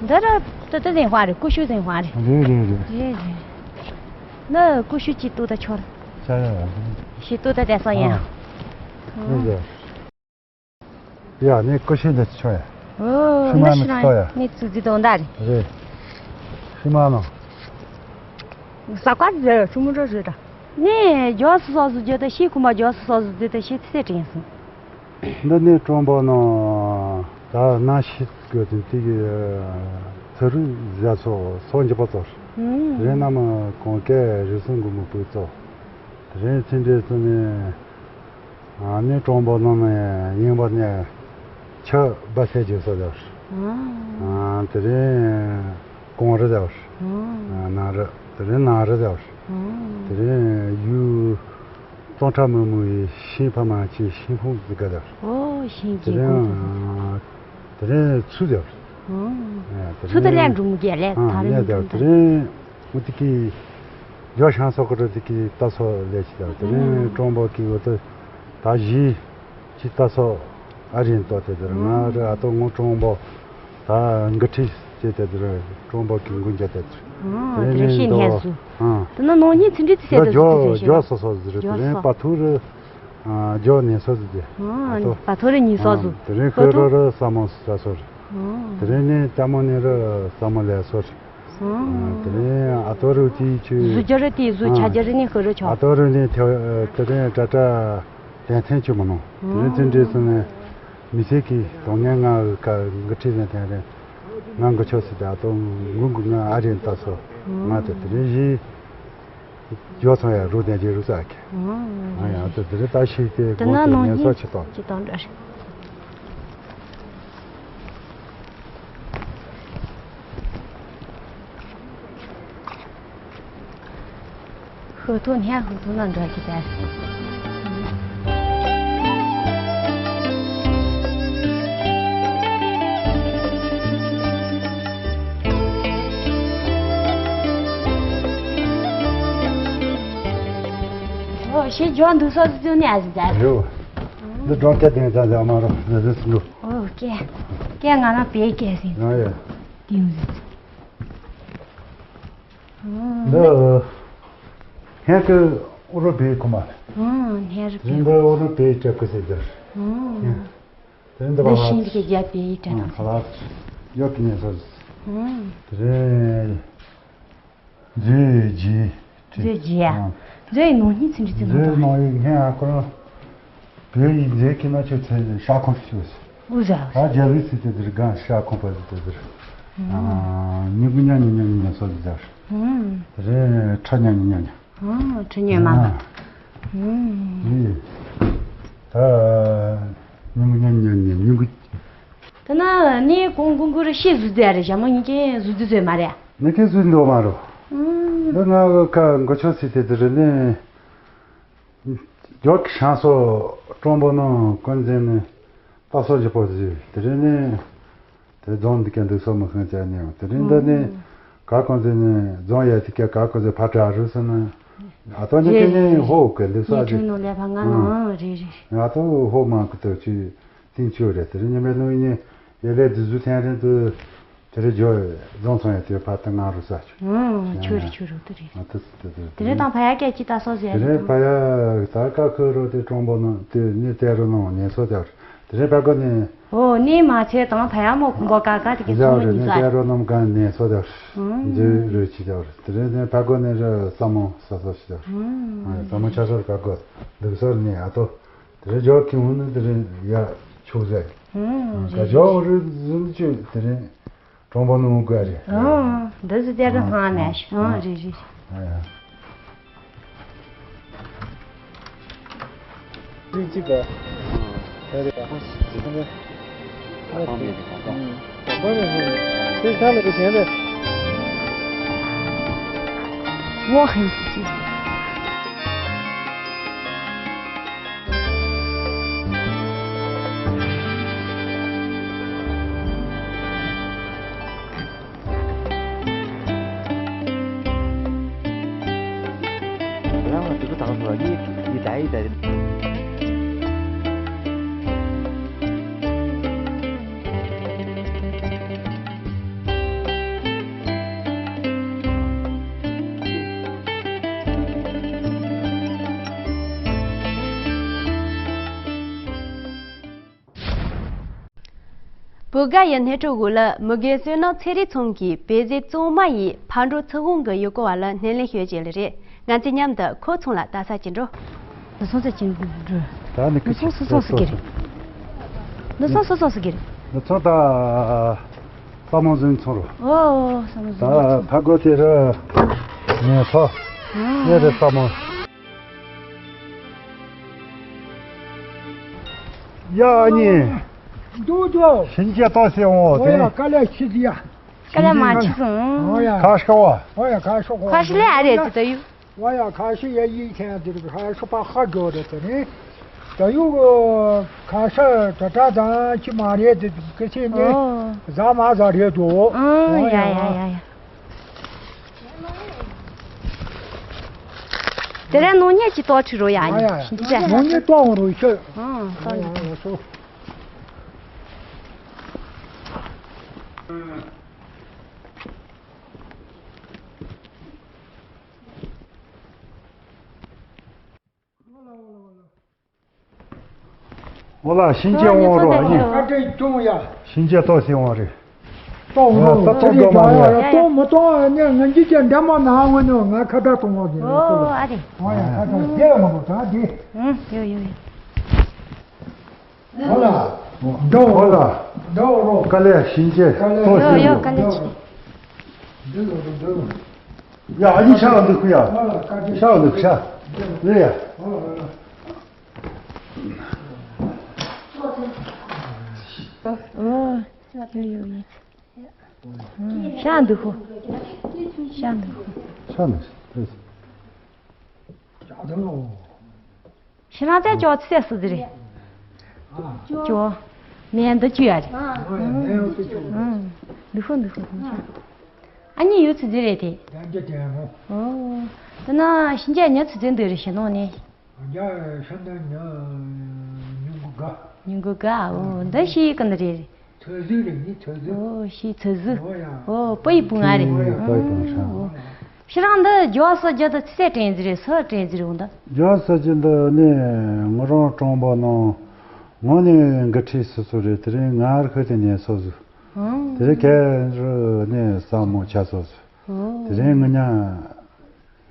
འདི་ར་ཏ་ཏ་ཟིན་ཧྭ་རེད། ཀུ་ཤུ་ཟིན་ཧྭ་རེད། རེད་རེད་རེད། རེད་རེད། ན་ཀུ་ཤུ་ཅི་ཏུ་ད་ཆོར། ཆ་ཡ་ཡ། ཤི་ཏུ་ད་དེ་སོང་ཡ། ཨ་རེད་རེད། ཡ་ནི་ཀུ་ཤུ་ལ་ཆོ་ཡ། ཨོ་ཤི་མ་ནི་ཏོ་ཡ། ནི་ཙུ་ཙི་དོན་དག་རེད། རེད། ཤི་མ་ནོ། ས་ཀ་ཟེར་ཆུ་མོ་རོ་ཟེར་ད། ནི་ཇོ་སི་སོ་སོ་ཇོ་ད་ཤི་ཁུ་མ་ཇོ་སི་སོ་སོ་ཇོ་ད་ཤི་ཚེ་དྲན་སོང་། འདི་ནི་གྲོང་པ་ནང་ད་ན་ཤི་དགོས་དུས་དེ་གི་ཚུ་རུ་ཟ་སོ་སོ་འཇི་པ་ཚོར། ཨུམ། རེད་ན་མ་གོང་ཀའི་རི་སོང་གི་མི་སྤོས་ཚོ། རེད་ཚིན་འདྲེ་ཚོ་ནི། ཨ་ནི་གྲོང་པ་ནང་ནས་ཡིན་པ་ནས་ཆུ་སྦ་ཚད་ཀྱི་སོ་ལ། ཨ་དེ་རིང་གོང་རི་ལ། ཨ་ནག་རི། དེ་རིང་ནག་རི་ལ། དེ་རིང་ཡུལ་སྟོང་ཕྲག་མི་མོ་ཡི་ཤིང་ཕ་མ་ཆེ་ཤིང་ཕུང་ཟི་ག་ལ། ཨོ་ཤིང་དེ་རིང་དེ་རིང་ཚུ་ལ། ཚུ་དེ་ལས་འབྲུ་མོ་རྒྱལ་ལས་ད་རིང་འབྲུ་མོ་དེ་རིང་། འོ་དེ་གི་ཇོ་ཤང་སོགས་ཀྱི་དེ་གི་ལྟ་སོགས་ལས་ཀྱི་དང་དེ་རིང་གྲོང་པ་གི་འོ་དེ་ད་གཞི་གི་ལྟ་སོགས་ཨ་རིན་ཏོ་དེ་དེར་ང་རེ་ཨ་ཏོ་ངོ་གྲོང་པོ་ད་འགུ་ཁྲིས་ཅེས་དེ་དེར་གྲོང་པོ་གི་འགུ་འཇའ་དེ་དེར། དེ་རིང་ཤི་ནས་སུ། དེ་ན་ནོ་ཉིན་ཚིན་རིག་ཚེ་དེ་ཇོ་ཇོ་སོ་སོ་ཟེར་དེ་རིང་པ་ཐུ་རེ། ཇོ་ནས་སོ་ཟེར་དེ། པ་ཐུ་རེ་ཉིན་སོ་ཟུ། དེ་རིང་ཁོས་རོ་རེ་ས་མོ་ས་སོ་རེ། དེ་རིང་ནས་ལྕམ་མོ་ནས་རེ་ས་མོ་ལས་སོ་རེ། དེ་ནས་ཨ་ཏོ་རུ་ཏི་ཆུ། གཟུ་རྒྱ་རུ་ཏི་གཟུ་ཆ་རྒྱ་རུ་ནི་ཧུ་རུ་ཆོ། ཨ་ཏོ་རུ་ནི་དེ་དེ་རིང་ཏྲ་ཏྲ་དན་ཐན་ཆུ་མ་ནོ། དེ་རིང་ཚིན་འདྲེས་སུ་ནས་མི་ཚེ་གི་དོན་གཉེར་ང་ག་འགུ་ཁྲིད་ཟན་དན་རེ་ང་འགུ་ཆོ་སི་དེ་ཨ་ཏོ་འགུ་འགུ་ང་ཨ་རིན་ལྟ་སོ། ང་དེ་དེ་རིང་བཞི་ཇོ་ཚང་ཡ་རུ་དན་གྱི་རུ་ས་ཁེ། ང་ཡང་ཨ་ཏོ་དེ་རིང་ལྟ་ཤི་དེ་དེ་ན་ནོ་ཉན་སོ་ཉིན་ཆི་ཏོ། ཅི་དང་འདྲ་རེད། ཧུ་ཐུ་ནས་ཧུ་ཐུ་ན་འདྲ་གི་ད། ཨོ་ཤེས་ཇོ་འདུག་སོ་སི་ནས་ཨ་ཟི་ད། ཡོ། འདི་སྒྲོམ་སྐྱ་དེ་ཙམ་ཙམ་མ་རོ་ཟི་ཟི་སི་འདུག་ཨོ་ཀེ། ཀེ་ང་ན་པེ་ཀེ་སི། ཡང་ཡ། ཏིང་ཟི། འདི། ཧན་ཀི་ཨུ་རུ་པེ་ཁུ་མ། ཨང་ཧན་རུ་པེ། འདི་ཨུ་རུ་པེ་ཀྱ་ཀུ་སི་ཟེར། ཨང་། དེ་འདི་བ་ལ། ཤིང་འདི་གི་རྒྱ་པེ་ཡི་ཀྲ་ནང་ཧ་ལ། ཡོ་ཀི་ཉན་སོ། ཨང་། དེ་རེད། མཛོད་ཀྱི། མཛོད་ཀྱི་ཡ། མཛོད་ཀྱི་ནང་སྙིང་ཚིམ་གྱི་ཚིམ་མཛོད་ནང་ཡི་ངས་ཨ་ཁོ་རང་། བོད་ཡིག་མཛོད་ཀྱི་ན་ཆོས་ཚེ་ཤ་ཁོང་ཞིག་ཆོས། ཨུ་ཟ། ཨ་རྒྱ་རིགས་སི་ཏེ་དེར་གང་ཤ་ཁོང་པ་ཟི་ཏེ་དེར། ཉིན་གུ་ཉ་ཉི་ཉ་ཉི་ཉ་སོ་ཟི་ཟ། དེ་རེད་ཁྲ་ཉ་ཉི་ཉ་ཉ། ཁྲི་ཉོན་མ་མ། ཨེ། ད། ཉིན་གུ་ཉ་ཉ་ཉ་ཉིན་གུ། ད་ན་ནི་གོང་གོང་གུ་རུ་ཤེས་བཟོ་རྫས་རེད། ཞྭ་མོ་ཉིན་གྱི་བཟོ་རྫས་བཟོས་མ་རེད། ནི་ཁྱེད་བཟོས་འདུག་མ་རོ། ཨུམ། འདི་ང་གི་ཁ་མགོ་ཆོ་སི་ཏེ་དེ་རེད་ནི། རྒྱོག་གི་ཤང་སོ་གྲོང་པོ་ནང་ཀུན་མཛེས་ནི་ལྟ་སོ་ཞིག་པོ་ཟི་དེ་རེད་ནི། དེ་རྫོང་འདི་ག་འདུག་སོ་མི་ཤེས་ཅག་ནི་དེ་རིང་འདི་ནི་ག་གང་ཟེར་ནི་རྫོང་ཡ་དེ་ག་ག་གང་ཟེར་ཕ་དྲ་རུ་སོ་ན་ཨ་ཏོ་ནི་རེད་ག་ནི་རེད་ཧོ་ག་འདུག་སོ་ཉེ་ཨ་ཆུ་ནོ་ལས་ཕ་ང་ནོ་ཨ་རེད་རེད། ཨ་ཏོ་ཧོ་མ་གི་ཏོ་ཆུ་ཏིང་ཆུ་རེད་དེ་རིང་ཉི་མའི་ནོ་ཡིན་ཡ་ལས་དུ་ཟུ་ཐན་རིང་དུ་དེ་རེད་ཇོ་རྫོང་ཚོང་ཡ་དེ་ཕ་ཏི་ང་རུ་ས་ཆུ་ཨ་ཆུ་རེད་ཆུ་རུ་དུ་རེད། ཨ་ཏོ་སི་ཏོ་དེ་དེ་རེད་དང་ཕ་ཡ་སྐད་ཅི་ལྟ་སོ་ཟེར་དེ་རེད་ཕ་ཡ་ད་ཀ་ཁོ་རོ་དེ་གྲོང་པོ་ནང་དེ་ནི་དེ་རུ་ནང་ཉེ་སོ་དེ་རེད། དེ་རིང་ཕ་གོ་ནས། ཨོ་ནས་མ་ཚད་དང་ཕ་ཡ་མོ་ཁུམ་པོ་ཀ་ཀ་དེ་གི་ཚོ་མོ་ཉིས་ཚོ། ཡ་རོ་ནམ་གང་ནས་སོ་དེ། འཛུལ་རོལ་ཅི་དེ། དེ་རིང་ནས་ཕ་གོ་ནས་ར་ས་མོ་ས་སོ་ཞི་དེ། ས་མོ་ཆ་སོར་ཕ་གོ་འདུག་སོར་ནས་ཨ་ཏོ། དེ་རིང་ཇོ་ཁྱི་ཧུན་ནི་དེ་རིང་ཡ་ཆོག་ཟེར། ཀ་ཇོ་རི་ཟུན་ཅུ་དེ་རིང་གྲོང་པ་ནུ་ག་རེད། འདི་ཟི་དེ་ར་ཧང་ནས་ཤི་རེ་རེ། ཨིན་ཅི་ག་ཧེ་རེ་ག་ཧང་མེ་གི་གང་གང་། གང་གང་ནས་ཧེ་རེ། དེ་ཁ་ལ་གི་ཞེན་རེ། ཝོ་ཧེ་ཅི་ཅི། ཡང་ལ་དུ་ད་ག་ཟེར་བ་གི་ཡི་ད་ཡི་ད། བོད་དགའ་ཡི་སྣེ་ཁྲིད་འོག་ལ་མི་རྒན་བསོད་ནམས་ཚེ་རིང་མཚོན་གྱི་བེ་ཟེ་གཙང་མ་ཡི་ཕར་འགྲོ་ཚུར་འོང་གི་ཡུལ་སྐོར་བ་ལ་སྣེ་ལེན་ཞུ་བྱེད་ལེ་རེད། ང་ཚོས་མཉམ་དུ་ཁོ་ཚང་ལ་ལྟ་ས་ཅིག་འགྲོ། ནུ་ཚོང་ས་ཅིག་འགྲོ། ད་ནི་ནུ་ཚོང་སུ་ཚོང་སུ་གི་རེད། ནུ་ཚོང་སུ་ཚོང་སུ་གི་རེད། ནུ་ཚོང་ད་ས་མོ་ཟིན་ཚོང་རོ། ཨོ་ས་མོ་ཟིན་ད་ཚོང་། ཕ་གོ་དེ་ར་ངས་ཚོ་ཨ་ངས་རེ་ས་མོ། ཡ་ཨ་ནི། འདུག་འདུག་ཞིང་ཆེན་ཏོག་སེ་འོང་དེ། ཀ་ལ་ཆི་ཟི་ཡ། ཀ་ལ་མ་ཆི་སོང་། ཨོ་ཡ། ཁ་ཤོ་བ། ཨོ་ཡ་ཁ་ཤོ་གོ། ཁ་ཤི་ལེ་ཨ་རེ་ཏི་ཏ་ཡུ། ཨོ་ཡ་ཁ་ཤི་ཡ་ཡིག་ཆེན་དེ་ཁ་ཤོ་པ་ཧ་གོ་རེ་ཏི་ནི། ཏ་ཡུ་གོ་ཁ་ཤ་ཏ་ཏ་དང་ཆི་མ་རེ་ཏི་ཀི་ཆི་ནི། ཨོ། ཟ་མ་ཟ་རེ་འདུག་ཨོ་ཡ་ཡ་ཡ་ཡ། དེ་རིང་ནོ་ཉེ་ཅི་ཏོག་ཁྲི་རོ་ཡ་ཨ་ཡ་ཡ། ནོ་ཉེ་ཏོག་རོ་ཤོད། ཨང་ཏོག་ཡ་ཡ་སོ། འོ་ལ་ཤིན་ཅེ་འོང་རོགས་ཨ་ནི། ཁ་བྲལ་སྐྱོང་ཡ། ཤིན་ཅེ་ཏོག་སེ་འོང་རེད། ཏོག་འོང་རོགས་ས་ཏོག་འགྲོ་མ་རེད། ཏོག་མི་ཏོག་ཨ་ནི་ང་འཇིག་རྟེན་འདྲ་མ་ན་འོང་ནི་ང་ཁ་བྲལ་གཏོང་བ་ཟེར། ཨོ་ཨ་རེད། འོ་ཡ་ཁ་བྲལ་རྒྱལ་འོང་རོགས་ད་འདི། ཡོ་ཡོ་ཡོ། འོ་ལ། འགྲོ་འོ་ལ། འགྲོ་རོགས། དཀའ་ལས་ཤིན་ཅེ་ཏོག་སེ་ཡོ་ཡོ་འོང་། དཀའ་ལས་ཆེ། འགྲོ་རོགས་འགྲོ་རོགས། ཡ་ཨ་ནི་ཤ་ལ་འདུག་ཁུ་ཡ། ཤ་ལ་འདུག་ཤ། ལེ་ཡ། ཤ་འདུག་ཁུ། ཤ་འདུག་ཁུ། ཤ་ནི། ཤ་ནི། ཤི་རང་ཚད་ཅོག་ཚད་སུ་ཟེར། ཅོག་ནས་འདི་ཅུ་ཡ་རེད། འདི་ཧུ་འདི་ཧུ་འདི་ཧུ། ཨ་ནི་ཡོད་ཚུལ་ཟེར་རེད་དེ། ཨོ། དེ་ན་ཤིན་ཅ་ཉ་ཚུལ་ཟེར་འདི་རེད་ཤི་ནོ་ནས། ཉ་ཤ་ན་ཉ་ཉུང་གུ་ག་ཉུང་གུ་ག་ཨོ་འདི་ཤི་ཡི་ཀ་ནི་རེད། ཚོད་བཟོས་རེད་ནི་ཚོད་བཟོས། ཨོ་ཤི་ཚོད་བཟོས། ཨོ་ཡ། ཨོ་པ་ཡི་བུ་ང་རེད། ཨོ་ཡ་པ་ཡི་བུ་ང་ཧྲ། ཤི་རང་འདི་ཇོ་སི་ཇོ་ད་ཚི་ཚད་དྲན་ཟི་རེད་སོ་དྲན་ཟི་རེད་འོང་ད། ཇོ་སི་ཇོ་འདི་ནི་ངོ་རང་གྲོང་པ་ནང་ངོ་ནི་འགི་ཁྲི་སི་སོ་རེད་དེ་རིང་ང་ར་ཁོ་དེ་ནས་སོ་ཟུ། དེ་རིང་ཁེ་རུ་ནི་ས་མོ་ཆ་སོ་ཟུ། དེ་རིང་ངི་ཉ་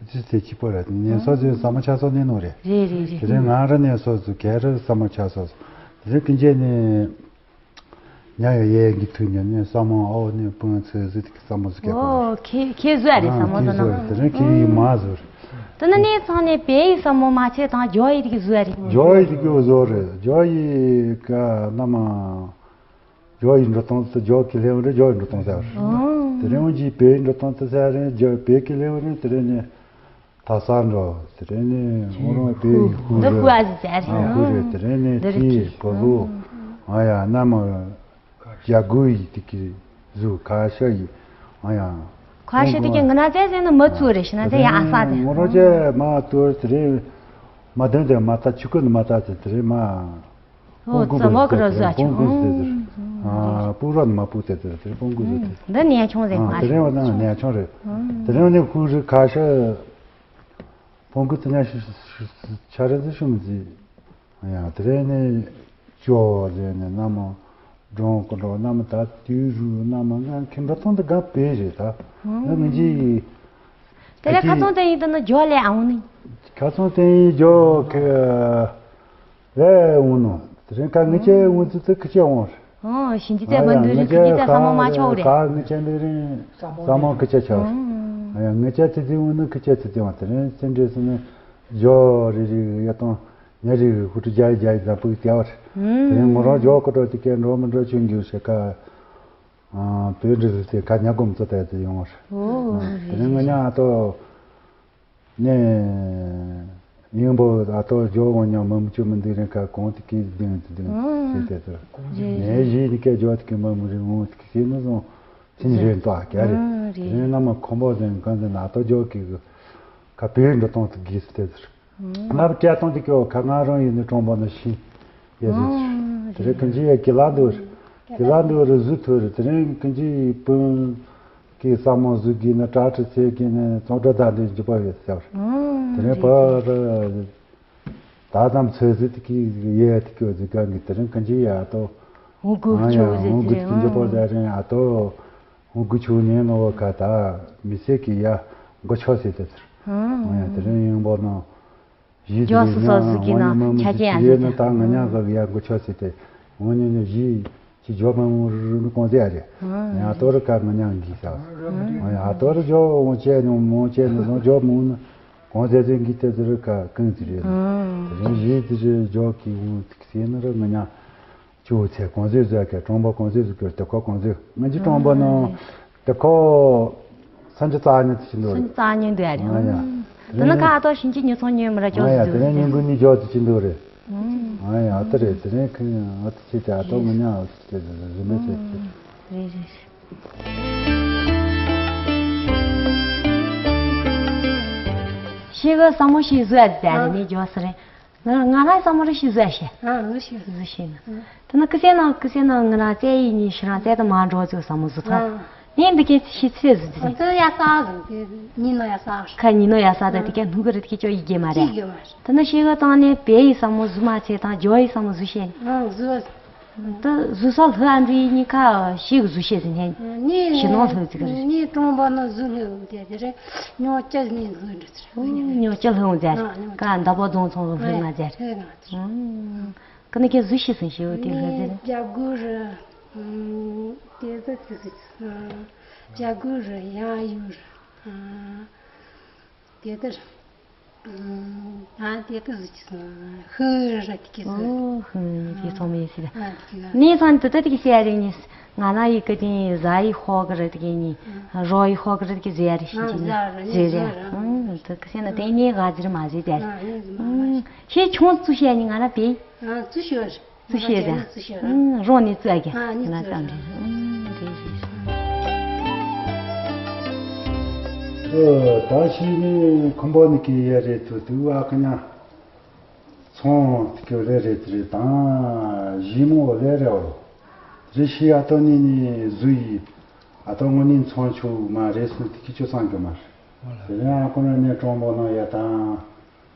ཅི་ཚེ་ཁྱི་པོ་ར་ནས་སོ་ཟུ་ས་མོ་ཆ་སོ་ནི་ནོ་རེད། རེད་རེད་རེད། དེ་རིང་ང་ར་ནས་སོ་ཟུ་ཁེ་རུ་ས་མོ་ཆ་སོ་ཟུ། དེ་རིང་ཀི་འཇེ་ནི། ཉ་ཡ་ཡའི་འགི་ཐུག་ཉ་ནི་ས་མོ་ཨོ་ནི་སྤུན་ཚོས་ཟི་ཐིག་ས་མོ་ཟི་ཀེ་ཨོ་ཁེ་ཁེ་ཟུ་ཨ་རེད་ས་མོ་ཟི་ན། དེ་རིང་ཁེ་ཡི་མ་ཟུ་རེད། དེ་ན་ནི་ཚང་ནས་པེ་ཡི་ས་མོ་མ་ཆེ་དང་ཇོ་ཡི་ཐིག་ཟུ་ཨ་རེད། ཇོ་ཡི་ཐིག་ཟུ་རེད། ཇོ་ཡི་ཀ་ན་མ་ཇོ་ཡི་འགྲོ་སྟངས་ཟི་ཇོ་ཀི་ལེ་བ་རེད། ཇོ་ཡི་འགྲོ་སྟངས་ཟ་རེད། དེ་རིང་འོན་ཅི་པེ་ཡི་འགྲོ་སྟངས་ཟི་ཟ་རེད། ཇོ་པེ་ཀི་ལེ་བ་རེད། དེ་རིང་ནི། ད་ས་འགྲོ་དེ་རེ་ནི་ཨོ་རོ་པེ་ཧུ་འདི་རེ་ཧུ་ཨ་ཟི་ཟེར། ཨ་ཧུ་རེ་དེ་རེ་ནི་འདི་རེ་ཏི་ཀི་གོ་ལུ་ཨ་ཡ་ན་མ་རྒྱ་གུ་ཡི་ཏི་ཀི་ཟུ་ཁ་ཤ་ཡི་ཨ་ཡ། ཁ་ཤ་ཏི་ཀི་ང་ན་ཙེ་ཟེར་ནི་མ་ཚུ་རེ་ཤི་ན་ཙེ་ཡ་ཨ་ས་ཟེར། ཨོ་རོ་ཅེ་མ་ཏུ་དེ་རེ་མ་དོན་དེ་མ་ད་ཆུ་ཀུན་མ་ད་ཟེར་དེ་རེ་མ། ཨོ་ཙ་མོ་ཀི་རོ་ཟ་ཆུ། སྤོང་ཀུ་ཟེར་ཟེར། ཨ་སྤུ་ར་ནི་མ་སྤུ་ཏེ་ཏེ་ཏེ་སྤོང་ཀུ་ཟེར་ཏེ། འདི་ནས་ཆུང་ཟེར་མ་དེ་རེད། རེད་བ་ན་ནས་ཆུང་རེད། དེ་རེད་བ་ནི་ཧུ་རི་ཁ་ཤ་སྤོང་ཀུ་ཙི་ཉ་ཤུ་ཤུ་ཤུ་ཆ་རེ་ཟི་ཤུ་མི་ཟི། ཡ་དེ་རེད་ནི་ཅོ་ཟེར་ནི་ན་མོ་འབྲོང་ཀུ་འགྲོ་ན་མོ་ད་དུས་རུ་ན་མོ་ང་ཁྱིམ་པ་ཐོང་དུ་ག་པེ་རེད་ད། ང་མི་འཇི། དེ་ལས་ཁ་ཚོང་དེ་ཡིན་དུ་ནི་ཇོ་ལས་ཨ་འོང་ནི། ཁ་ཚོང་དེ་ཡིན་ཇོ་ཁེ། ལས་འོང་ནོ། དེ་རིང་ཁ་ངི་ཅའི་འོང་ཚུལ་དུ་ཁི་ཅའི་འོང་རེད། ཨོ་ཞིན་ཅི་ཙེ་མ་འདུ་རིང་ཁི་ཅི་ཙེ་ས་མོ་མ་ཆོག་རེད། ཁ་ངི་ཅའི་འདི་རིང་ས་མོ་ཁི་ཅའི་ཆོག་རེད། ཡ་ངི་ཅའི་ཚི་ཚི་འོང་ནོ་ཁི་ཅའི་ཚི་ཚི་འོང་། དེ་རིང་སེ་འདྲེ་སི་ནི་ཇོ་རི་རི་ཡ་ཏོང་ཉ་རི་རི་ཧུ་ཏུ་རྒྱ་ཡི་རྒྱ་ཡི་ཛ་པུ་གི་ཏེ་བ་རེད། དེ་རིང་ངོ་རང་ཇོ་ཀོ་ཏོ་ཏི་ཀེ་འགྲོ་མི་འགྲོ་ཆུང་རྒྱུ་ཞེ་ཁ། བོད་འདི་ཚོ་དེ་ཁ་ཉ་གོམ་ཚོ་ཏེ་ཏེ་ཡོང་བ་རེད། དེ་རིང་ངི་ཉ་ཨ་ཏོ། ནས། ཡིན་པོ་ཨ་ཏོ་ཇོ་བོ་ཉོ་མི་མི་ཆུ་མི་འདི་རིང་ཁ་གོང་དེ་ཀི་ལྡིང་དེ་ལྡིང་ཨང་དེ་དེ་དེ། རེད། ནས་རེད། གཞི་ནི་ཀའི་ཇོ་དེ་ཀི་མ་མི་རིང་འོང་དེ་ཀི་ཀི་ནི་སོང་ཕྱིན་རེད་ཏོ་ཨ་ཀྱ་རེད། ཨང་རེད། དེ་རིང་ན་མ་ཁོམ་པོ་ཟེར་གང་ཟེར་ན་ཨ་ཏོ་ཇོ་ཀི་གི་ ཁ་བོད་འགྲོ་སྟངས་དེ་དགོས་སུ་བལྟས་ཟེར། ང་བཀྲ་སྟངས་དེ་སྐྱོ་ཁ་ང་རང་ཡིན་ནི་གྲོང་པ་ན་ཤི་ཡ་ཟེར། དེ་རེ་ཀུན་གྱི་ཡ་གི་ལ་འདུག་རེད། གི་ལ་འདུག་རེད་གཟུ་ཐུ་རེད། དེ་རིང་ཀུན་གྱི་སྤུན་གི་ས་མོ་གཟུ་གི་ན་དྲ་ཁྲི་ཚེ་གི་ན་ཙོང་ཁྲ་ད་འདི་འཇི་པ་ཡོད་ཟེར། དེ་རིང་པ་ར། ད་ཙམ་ཚོད་ཟིག་དེ་གི་ཡས་དེ་སྐྱོ་ཟིག་གང་གི་དེ་རིང་གང་ཅི་ཡ་ཏོ། འུ་གུ་ཨ་ཡ་ཆུ་ཟེར་འུ་གུ་དེ་རིང་དེ་འདི་པོ་ཟ་རིང་ཨ་ཏོ། འུ་གུ་ཆུ་ཉན་ནོ་བ་ཁ་ད་མི་སེ་གི་ཡ་མགོ་ཆོ་ཟེར་དེ་ཚར། ཨ་ཡ་དེ་རིང་ཡིན་པོ་ནོ། ཡི་ཇོ་སུ་སོ་ཟིག་གི་ནང་ཆ་ཅན་ཨ་ཟིག་ཡོད་ན་ད་ང་ཉག་གི་ཡ་མགོ་ཆོ་ཟེར་དེ། འོ་ཉན་ཉན་ཡི། ཅི་ཇོ་མ་འུ་རུ་རུ་ནི་གོང་ཟེ་ཨ་རེད། ཡ་ཏོ་རི་ཀ་ང་ཉང་གི་ས། ཡ་ཏོ་རི་ཇོ་འོང་ཅེ་ནོ་མོ་ཅེ་ནོ་ནོ་ཇོ་མུ་ནི་གོང་ཟེ་ཟེ་གི་ཏེ་ཟེ་རི་ཀ་ཀུན་ཟེ་རེད། དེ་རིང་ཡི་ཏི་ཇོ་གི་འུ་ཏི་ཀི་ན་རི་ང་ཉང་ཅུ་ཚེ་གོང་ཟེ་ཟེ་ཀ་གྲོང་པ་གོང་ཟེ་ཟེ་ཀ་དེ་ཁོ་གོང་ཟེ་ང་ཅི་གྲོང་པ་ནོ་དེ་ཁོ། སང་ཅི་རྩ་ཉེ་དུ་ཅི་འདུག་རེད། སང་ཅི་རྩ་ཉེ་འདུག་ཨ་རེད། ཨ་ཡ། དེ་ནི་ཁ་ཨ་ཏོ་ཤིན་ཅི་ཉི་ཚང་ཉོས་མི་ར་ཨ་ཡ་དེ་རིང་ཉིན་གུང་ནི་ཇོ་དུ་ཅི་འདུག་རེད། ཨ་ཡ་ཨ་ཏི་རེད་དེ་རིང་ཁི་ཨ་ཏི་ཆེ་དེ་ཨ་ཏོ་ང་ཉ་ཨ་ཏི་ཆེ་དེ་རི་མེ་ཆེ་ཆེ། རེད་རེད། ཤེས་གི་ས་མོ་ཤེས་བཟོས་ཨ་ཏི་ཨ་རེད་ནི་ཇོ་སི་རེད། ང་ང་རང་བསམ་བློ་ཞིག་བཟོས་ཤེ། ཨ་ལུ་ཞིག་བཟོས་ཤེ་ན། དེ་ན་ཀི་སེ་ན་ཀི་སེ་ན་ང་རང་བཙས་ཡིན་ནི་ཤི་རང་བཙས་དུ་མ་འགྲོ་ཚོད་བསམ་བློ་བཟོ་ཐོང་། ཨ་ངས་འདི་གའི་ཤི་ཚེ་བཟོ་ཨ་ཚེ། ཙི་ཡ་ས་བཟོ་དེ་ཉིན་ནོ་ཡ་ས་ཁ་ཉིན་ནོ་ཡ་ས་ད་དེ་གའི་སྣུ་གི་རི་དེ་གའི་ཅོ་ཡི་གེ་མ་རེད། ཅི་གི་མ་རེད། དེ་ན་ཤི་གི་བཏང་ནས་བེ་ཡི་བསམ་བློ་བཟོ་མ་ཚེ་དང་ཇོ་ཡི་བསམ་བློ་བཟོ་ཤེ། ཨ་བཟོས། ད་བཟོ་ས་ལྷུ་ཨ་འདི་གཉིས་ཀ་ཤི་གི་བཟོ་ཤེ་ཟིན་ཧེ། ནི་ཤི་ནོ་ལྷུ་ཚིག་རེད། ནི་གྲོང་པ་ན་བཟོ་ལྷུ་དེ་དེ་རེད། ཉོ་ཅི་ནི་ལྷུ་འདྲི་ཚེ། ཉོ་ཅི་ལྷུ་འོང་ཟེར། ཨ་ཉོ་ཅི། ཀ་མདའ་པོ་རྫོང་ཚོང་གི་ལྷུ་ང་ཟེར། ལྷུ་ང་ཟེར། ཨང་། ཀ་ནི་ཀྱི་གཟུ་ཤི་སིན་ཤི་འོ་དེ་ལྷུ་ཟེར། རྒྱ་གུ་རུ། དེ་ཚོ་ཚིག་ཚིག་རྒྱ་གུ་རུ་ཡང་ཡུ་རུ། དེ་ལྟར། ཨང་དེ་ལྟར་གཟུ་ཤི་སིན། ཧུ་རུ་ར་དེ་ཀྱི་ཟུ། ཨོ་ཧུ་དེ་ཚོང་མི་ཤི་ལ། ཨ་དེ་ཀྱི་ཟུ། ནི་སང་དེ་ལྟར་དེ་ཀྱི་ཤི་ཡ་རེ་ནི། ང་ན་ཡི་ཀ་དེ་ཟ་ཡི་ཧོ་ག་ར་དེ་ཀྱི་ནི། རོ་ཡི་ཧོ་ག་ར་དེ་ཀྱི་ཟེ་ཡ་རེ་ཤི་ཅི་ནི། ཟེ་རེ། ཨང་དེ་ཀ་སེ་ན་དེ་ནི་ག་ཟེར་མ་ཟེ་དེ། ཨང་ཤི་ཆུང་ཙུ་ཤི་ཡ་ནི་ང་ན་བེ། ཨང་ཙུ་ཤི་བ་རེད། ཙུ་ཤི་རེད། ཙུ་ཤི་རེད། ཨང་རོ་ནི་ཙུ་ཨ་གི་ང་ན་ཙམ་རེད། ཨང་དེ་ཤི་ཤི། ཨ་ད་ཤི་ནི་ཁམ་པོ་ནི་ཀི་ཡ་རེད་དུ་དུ་ཨ་ཀ་ཉ། ཚོང་དེ་ཀྱོ་རེ་རེ་དེ་རེ་དང་ཞིམ་མོ་ལེ་རེ་བ། རེ་ཤི་ཡ་ཏོ་ནི་ནི་བཟོ་ཡི། ཨ་ཏོ་ངོ་ནི་ཚོང་ཆུ་མ་རེ་སུ་དེ་ཀྱི་ཆུ་སང་ཀྱོ་མ་རེ། དེ་རིང་ཨ་ཁོ་ན་ནས་གྲོང་པོ་ནང་ཡ་དང་།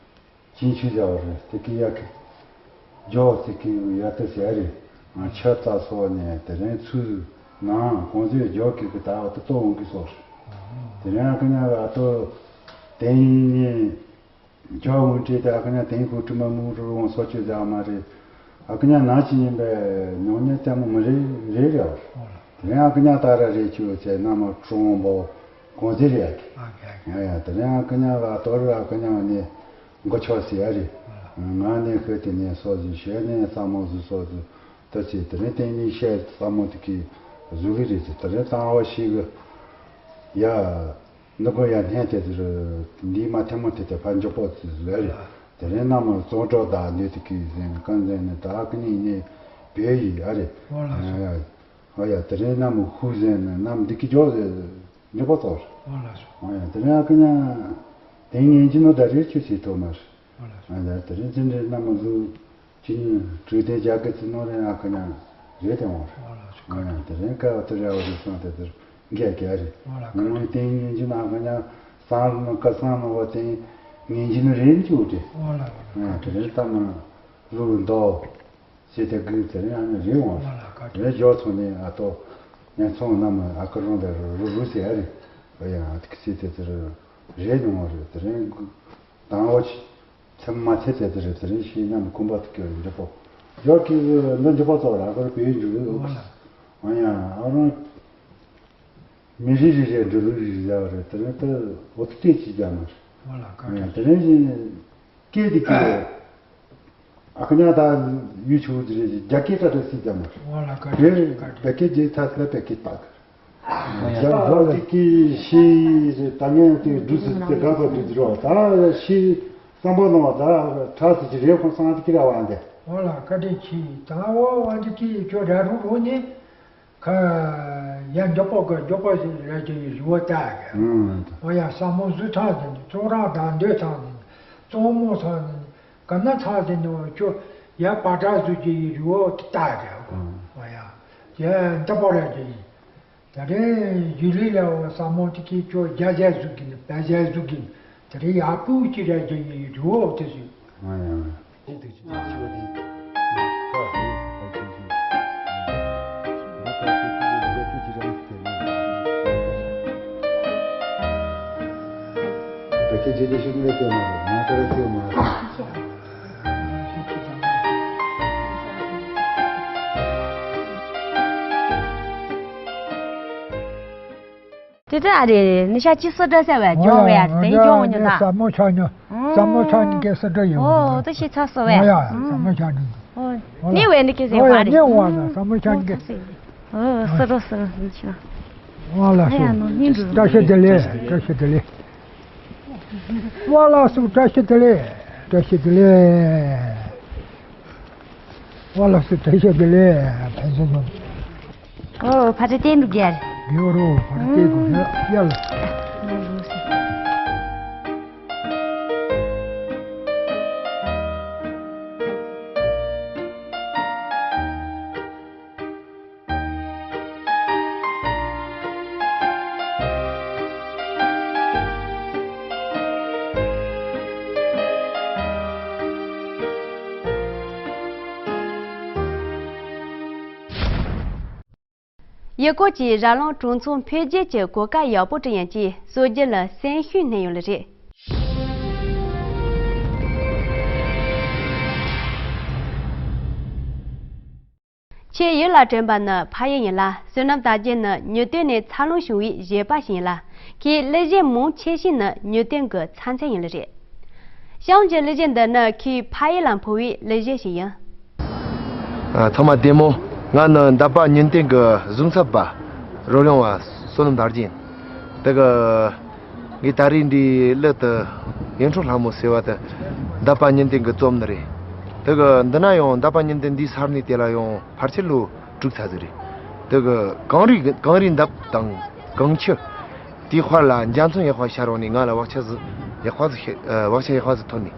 ཅིན་ཆུ་ཡ་བ་རེ་དེ་ཀྱི་ཡ་ཀི། ཇོ་དེ་ཀྱི་ཡ་ཏི་ཟེ་རེ། ང་ཆ་ཙ་སོ་ནས་དེ་རིང་ཚུ་ནང་གོང་ཚོས་ཇོ་ཀྱི་ཀི་ད་བ་ཏི་ཏོ་འོང་གི་སོ་རེ། དེ་རིང་ཨ་ཁོ་ན་ཨ་ཏོ་དེ་ཡིན་ནི། ཇོ་འུན་ཁྲི་དེ་ཨ་ཁ་ཉ་དེང་ཁོ་ཁྲི་མ་མུ་རུ་འོང་སོ་ཆོས་ཟ་མ་རེད། ཨ་ཁ་ཉ་ནང་ཅི་ཡིན་པས་ཉོ་ཉེ་ལྟད་མོ་མི་རེ་རེ་རེ་བ། དེ་རིང་ཨ་ཁ་ཉ་ད་ར་རེ་ཆུ་ཚེ་ན་མ་ཀྲོང་པོ་གོང་ཚེ་རེ་ཨ་ཁི། ཡ་ཡ་དེ་རིང་ཨ་ཁ་ཉ་ལ་ཏོ་རུ་ཨ་ཁ་ཉ་ནི་མགོ་ཆོག་སི་ཨ་རེ། ང་ནི་ཁོས་དེ་ནས་སོ་ཟི་ཞོད་ནས་ས་མོ་ཟི་སོ་ཟི་ཏོ་ཆེ་དེ་རིང་སྟེང་ནས་བཤད་ས་མོ་དེ་ཀི་ཟུ་ལི་རེ་ཟི་དེ་རིང་གཙང་བ་ཞིག་གི་ཡ། འདི་གོ་ཡ་ལྷན་དེ་ཚུར་འདི་མ་ཐེ་མོ་དེ་དེ་ཕར་འཇོག་པོ་ཚུར་ཟེར་རེད། དེ་རིང་གནམ་བཙོང་གྲོགས་དག་འདི་དེ་གི་ཟེར་ནས་གང་ཟེར་ནས་ད་ཀི་ནི་ནི་བེ་ཡི་ཨ་རེད། ཨོ་ལགས་སོ། ཨ་ཡ་དེ་རིང་གནམ་ཧུ་ཟེར་ནས་གནམ་འདི་གི་འཇོག་ཟེར་འཇོག་པོ་ཚོགས་རེད། ཨོ་ལགས་སོ། ཨ་ཡ་དེ་རིང་ཨ་ཀི་ན་དེ་ངན་གྱི་ནོ་ད་རེད་ཆུ་སི་ཐོ་མ་རེད། ཨོ་ལགས་སོ། ཨ་ཡ་དེ་རིང་ཚེ་འདྲེ་གནམ་ཧུ། ཅི་ནི་འཕྲོད་བསྟེན་རྒྱ་སྐད་ཚིག་ནང་རེ་ཨ་ཁ་ཉ་རེད་དེ་འོང་རེད། ཨོ་ལགས་སོ། ཨ་ཡ་དེ་རིང་ཀ་བ་དེ་རེ་བ་རེ་སང་དེ་དེར་འགལ་རྒྱ་རེད། ཨོ་ལགས་ངོ་མ་བསྟན་ཉིན་གྱི་ནང་ཁ་ཉ་སང་ལོ་ན་ཀ་སང་ལོ་བ་བསྟན་ཉིན་གྱི་ནི་རེད་འཇུག་རེད། ཨོ་ལགས་ཨ་ཡ་དེ་རིང་ལྟ་མ་ལུག་མདོག་ཟེར་དེ་དགོས་དེ་རིང་ཨ་ནི་རེད་འོང་རེད། ཨོ་ལགས་ཀ་རེད་འཇོག་ཚོང་ནས་ཨ་ཏོ་ཉ་ཚོང་ན་མ་ཨ་ཁ་རོང་དེ་རུ་རུ་ཟེར་ཨ་རེད། ཨ་ཡ་ཨ་ཏི་ཁི་ཟེར་དེ་དེར་རེད་འོང་རེད་དེ་རིང་དང་འོ་ཆི། ཚེ་མ་ཚེ་ཚེ་དེ་རེད་དེ་རིང་ཤི་ནམ་ཁུམ་པ་དུ་སྐྱོ་ཡིན་འདྲ་པོ། ཡོད་ཀྱི་འདི་འདྲ་པོ་ཚོ་ར་གར་བེད་འཇུག་ཡོད། ཨོ་ཡ་ཨ་རང་མི་རི་རི་རེད་འདྲ་རི་རི་ཡ་རེད་དེ་རིང་ད་འོ་ཏི་ཏི་ཅི་རྒྱ་མ་རེད། ཨོ་ཡ་དེ་རིང་ཞིག་སྐད་དེ་སྐད་ཨ་ཁ་ཉ་ད་ཡུ་ཆུ་དེ་རེད་རྒྱ་སྐད་ད་རེད་སི་རྒྱ་མ་རེད། ཨོ་ལ་ཀ་དེ་ཀ་བེ་ཀེ་ཇི་ཐ་སི་ལ་བེ་ཀེ་ཏག་རྒྱབ་རྒྱབ་དེ་ཀི་ཤི་རེ་ད་ངས་དེ་འབྲུ་སི་དེ་ག་ཚོད་འབྲུ་རོ་ད་ཤི་བསམ་པ་ནོ་ད་ཁྲ་སི་ཅི་རེ་ཁོ་སང་ཅི་ཀི་ར་བ་འདེ། ཨོ་ལ་ཀ་དེ་ཁྱི་ད་འོ་བ་འདི་ཀི་ཁྱོད་ར་རུ་རུ་ནི་ཁ་ ཡ་མགྱོགས་པོ་གི་མགྱོགས་པོ་ཞིག་རེད་ཀྱི་ཡོད་ད་གི། ཨང་། ཨོ་ཡ་ཟབ་མོ་གཟུགས་ཐང་དེ་ནི་གཙང་རོང་དང་འདོད་ཐང་དེ་ནི་གཙང་མོ་ཐང་དེ་ནི་ག་ན་ཐང་དེ་ནི་ཁྱོད་ཡ་བ་དྲ་གཟུགས་ཀྱི་ཡོད་ད་གི། ཨོ་ཡ་ཡ་འདི་པོ་རེད་ཀྱི། ད་རེས་ཡུལ་ལི་ལ་བ་ཟབ་མོ་དེ་གི་ཁྱོད་རྒྱ་རྒྱ་གཟུགས་ཀྱི་ནི་བལ་རྒྱ་གཟུགས་ཀྱི་ནི་ད་རེས་ཡག་པོ་ཅིག་རེད་ཀྱི་ཡོད་དེ་ཞིག་ཨོ་ཡ། དེ་ལྟར་ཨ་རེ་ནི་ཤ་ཅི་སུ་འདྲ་ཟེར་བས་ཇོ་བས་ཡ་དེ་ཡིན་ཇོ་ངོ་ཉོ་ད། ཟབ་མོ་ཆ་ཉོ། ཟབ་མོ་ཆ་ཉོ་གེ་སུ་འདྲ་ཡོད། ཨོ་དེ་ཤི་ཚ་སུ་བས། ཨོ་ཡ་ཟབ་མོ་ཆ་ཉོ། ཨོ་ནི་བས་ནི་གེ་ཟེར་བ་རེད། ཨོ་ཡ་ཟབ་མོ་ཆ་ཉོ་གེ། ཨོ་སུ་རོ་སུ་རོ་ནི་ཆ། ཨོ་ལ་སུ། བཀྲ་ཤིས་བདེ་ལེགས། བཀྲ་ཤིས་བདེ་ལེགས། ཨོ་ལ་སུ། བཀྲ་ཤིས་བདེ་ལེགས། བཀྲ་ཤིས་བདེ་ལེགས། ཨོ་ལགས་སོ། བཀྲ་ཤིས་བདེ་ལེགས། ཕན་ཚུན་ཚོ། ཨོ་ཕ་ཏྲ་བསྟན་འདུག་རྒྱལ། ཡོ་རོ་ཕ་ཏྲ་བསྟན་འདུག་རྒྱལ། ཡུལ་སྐོར་གྱིས་ར་ལུང་གྲོང་ཚོ་འཕེལ་རྒྱས་ཀྱི་གོ་སྐབས་ཡག་པོ་བསྐྲུན་ཡག་གི་སྲོལ་རྒྱུན་ལ་སེམས་ཤུགས་སྣོན་ཡོང་ལེ་རེད། ཆེས་ཡིད་ལ་དྲན་པ་ནི་ཕ་ཡུལ་ཡིན་ལ། བསོད་ནམས་དར་རྒྱས་ནི་མྱུར་དོན་ནས་འཚར་ལོངས་བྱུང་བའི་བཞེད་པ་ཞིག་ཡིན་ལ། ཁོའི་གླུ་གཞས་མང་ཆེ་ཤོས་ནི་མྱུར་དོན་གྱི་མཚམས་མཚམས་ཡིན་ལེ་རེད། གཤམ་གྱི་གླུ་གཞས་འདི་ནི་ཁོའི་ཕ་ཡུལ་ལ་འཕོ་བའི་གླུ་གཞས་ཤིག་ཡིན། ཨ། ཚང་མ་བདེ་མོ། ང་ནི་འདབ་པ་མྱུར་དོན་གྱི་གཟུགས་འཚབ་པ་རོལ་དབྱངས་པ་བསོད་ནམས་དར་རྒྱས་ཡིན། དེ་གི། ངས་ད་རེས་འདིའི་གླུ་དེ་ཡིད་འཕྲོག་ལྷ་མོ་ཟེར་བ་དེ་འདབ་པ་མྱུར་དོན་གྱིས་རྩོམ་ནི་རེད། དེ་གི་འདི་ན་ཡང་འདབ་པ་མྱུར་དོན་འདིའི་ས་གནས་དེ་ལ་ཡང་ཕལ་ཆེར་ལོ་དྲུག་ཚར་ཟིག་རེད། དེ་གི་གངས་རི་གངས་རིའི་འདབས་དང་གངས་ཆུ་དེའི་དཔལ་ལ་འཇའ་ཚོན་ཡག་པ་ཤར་འོང་ནས་ང་ལ་བག་ཆགས་ཟིག་ཡག་པ་ཟིག་ཤི། ཨ། བག་ཆགས་ཡག་པ་ཟིག་ཐོན་ནས།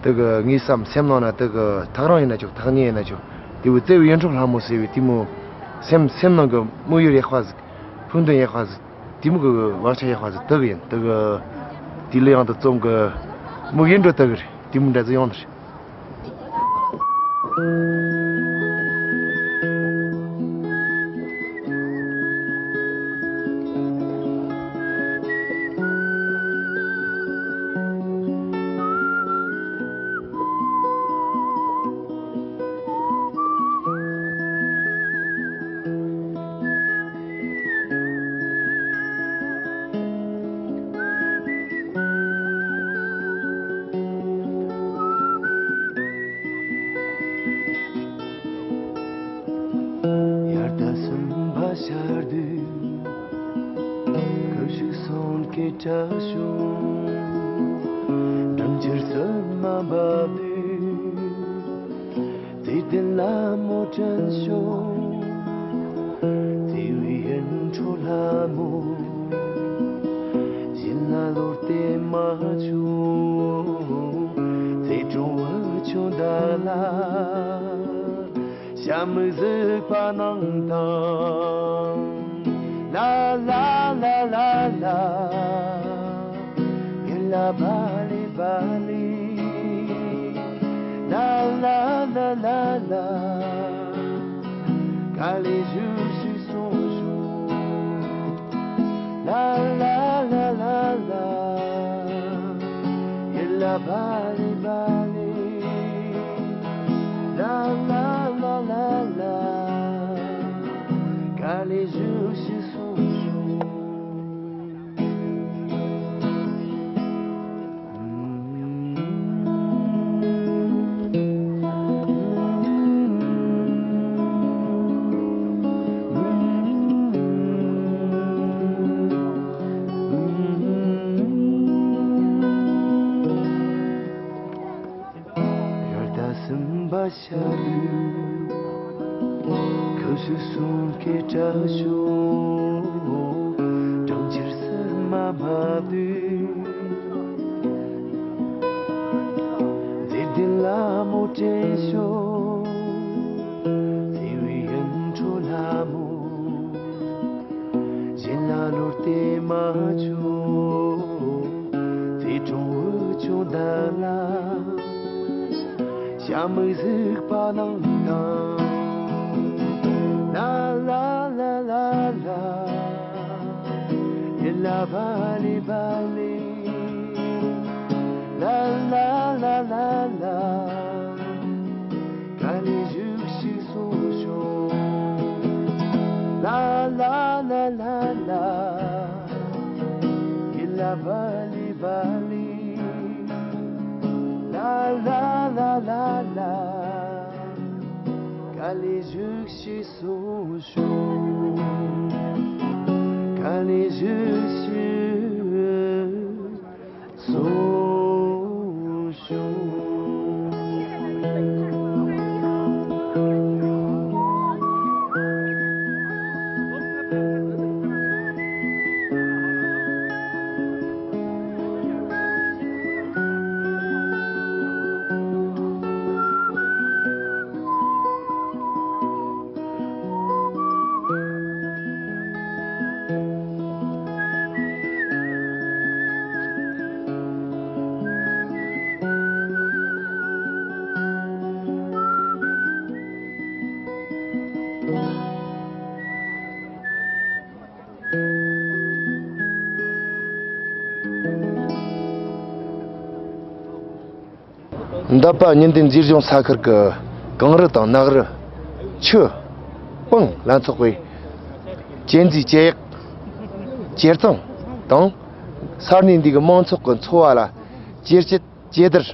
དེ་གི་ངའི་བསམ་སེམས་ནང་ན་དེ་གི་ཐག་རིང་ཡིན་ན་ཆོག་ཐག་ཉེ་ཡིན་ན་ཆོག་དེ་བས་བརྩེ་བའི་ཡིད་འཕྲོག་ལྷ་མོ་ཟེར་བའི་དེ་མོ་སེམས་སེམས་ནང་གི་དམིགས་ཡུལ་ཡག་པ་ཟིག་ཕུགས་འདུན་ཡག་པ་ཟིག་དེ་མོ་གི་བག་ཆགས་ཡག་པ་ཟིག་དེ་གི་ཡིན། དེ་གི་དེ་ལ་ཡང་དུ་རྩོམ་གི་དམིགས་ཡུལ་འགྲོ་དེ་གི་རེད། དེ་མོ་འདྲ་ཟིག་ཡོང་ནི་རེད། དབྱར་ཟླ་གསུམ་པ་ཤར་དུས། ཁུ་བྱུག་སོན་གྱི་བཀྲ་ཤིས། སྦྲང་ཆར་བསིལ་མ་འབབ་དུས། བརྩེ་ལྡན་ལྷ་མོ་དྲན་བྱུང་། བརྩེ་བའི་ཡིད་འཕྲོག་ལྷ་མོ། ཡིད་ལ་ལོར་ཏེ་མ་བྱུང་། བརྩེ་གྲོང་བུ་ཆུང་བདག་ལ། ཞྭ་མོ་གཟིགས་པ་གནང་དང་། ལ་ལ་ལ་ལ་ལ། ཡིད་ལ་བ་ལི་བ་ལི། ལ་ལ་ལ་ལ་ལ། ག་ལེ་བཞུགས་ཤིག་གསུང་ཞུ། ལ་ལ་ལ་ལ་ལ། ཡིད་ལ་བ་ལི་བ་ལི། ལ་ལ་ལ་ལ་ལ། ག་ལེ་བཞུགས་ཤིག་གསུང་ཞུ། དབྱར་ཟླ་གསུམ་པ་ཤར་དུས། ཁུ་བྱུག་སོན་གྱི་བཀྲ་ཤིས། ལྷ་མོ་དྲན་ཤོག་བརྩེ་བའི་ཡུལ་འཕྲོ་ལྷ་མོ། གཞན་ལ་བློ་གཏད་མ་ཆོག་བརྩེ་གྲོང་འུ་ཆུང་འདི་ལ། ཞྭ་མོ་གཟིག་པ་ནང་དང་། ལ་ལ་ལ་ལ་ལ། ཡིད་ལ་བ་ལི་བ་ལི། ལ་ལ་ལ་ལ་ལ། ག་ལེ་བཞུགས་ཤིག་གསུང་ཤོག་ལ་ལ་ལ་ལ་ལ། ཡིད་ལ་བ་ལི་བ་ལི། ལ་ལ་ལ་ལ་ལ། ག་ལེ་བཞུགས་ཤིག་གསུང་ཤོག་ག་ལེ་བཞུགས་ཤིག་གསུང་ཤོག་འདབ་པ་ཉི་ཟླའི་མཛེས་ལྗོངས་ས་ཁུལ་གྱི་གངས་རི་དང་ནགས་རི། ཆུ། སྤང་ལ་སོགས་པའི་གཅན་གཟན་གཅན་གཡག་གཅེར་གཙང་དང་། ས་གནས་འདི་གི་མང་ཚོགས་ཀྱི་འཚོ་བ་ལ་ཇེ་སྐྱིད་ཇེ་བདེར་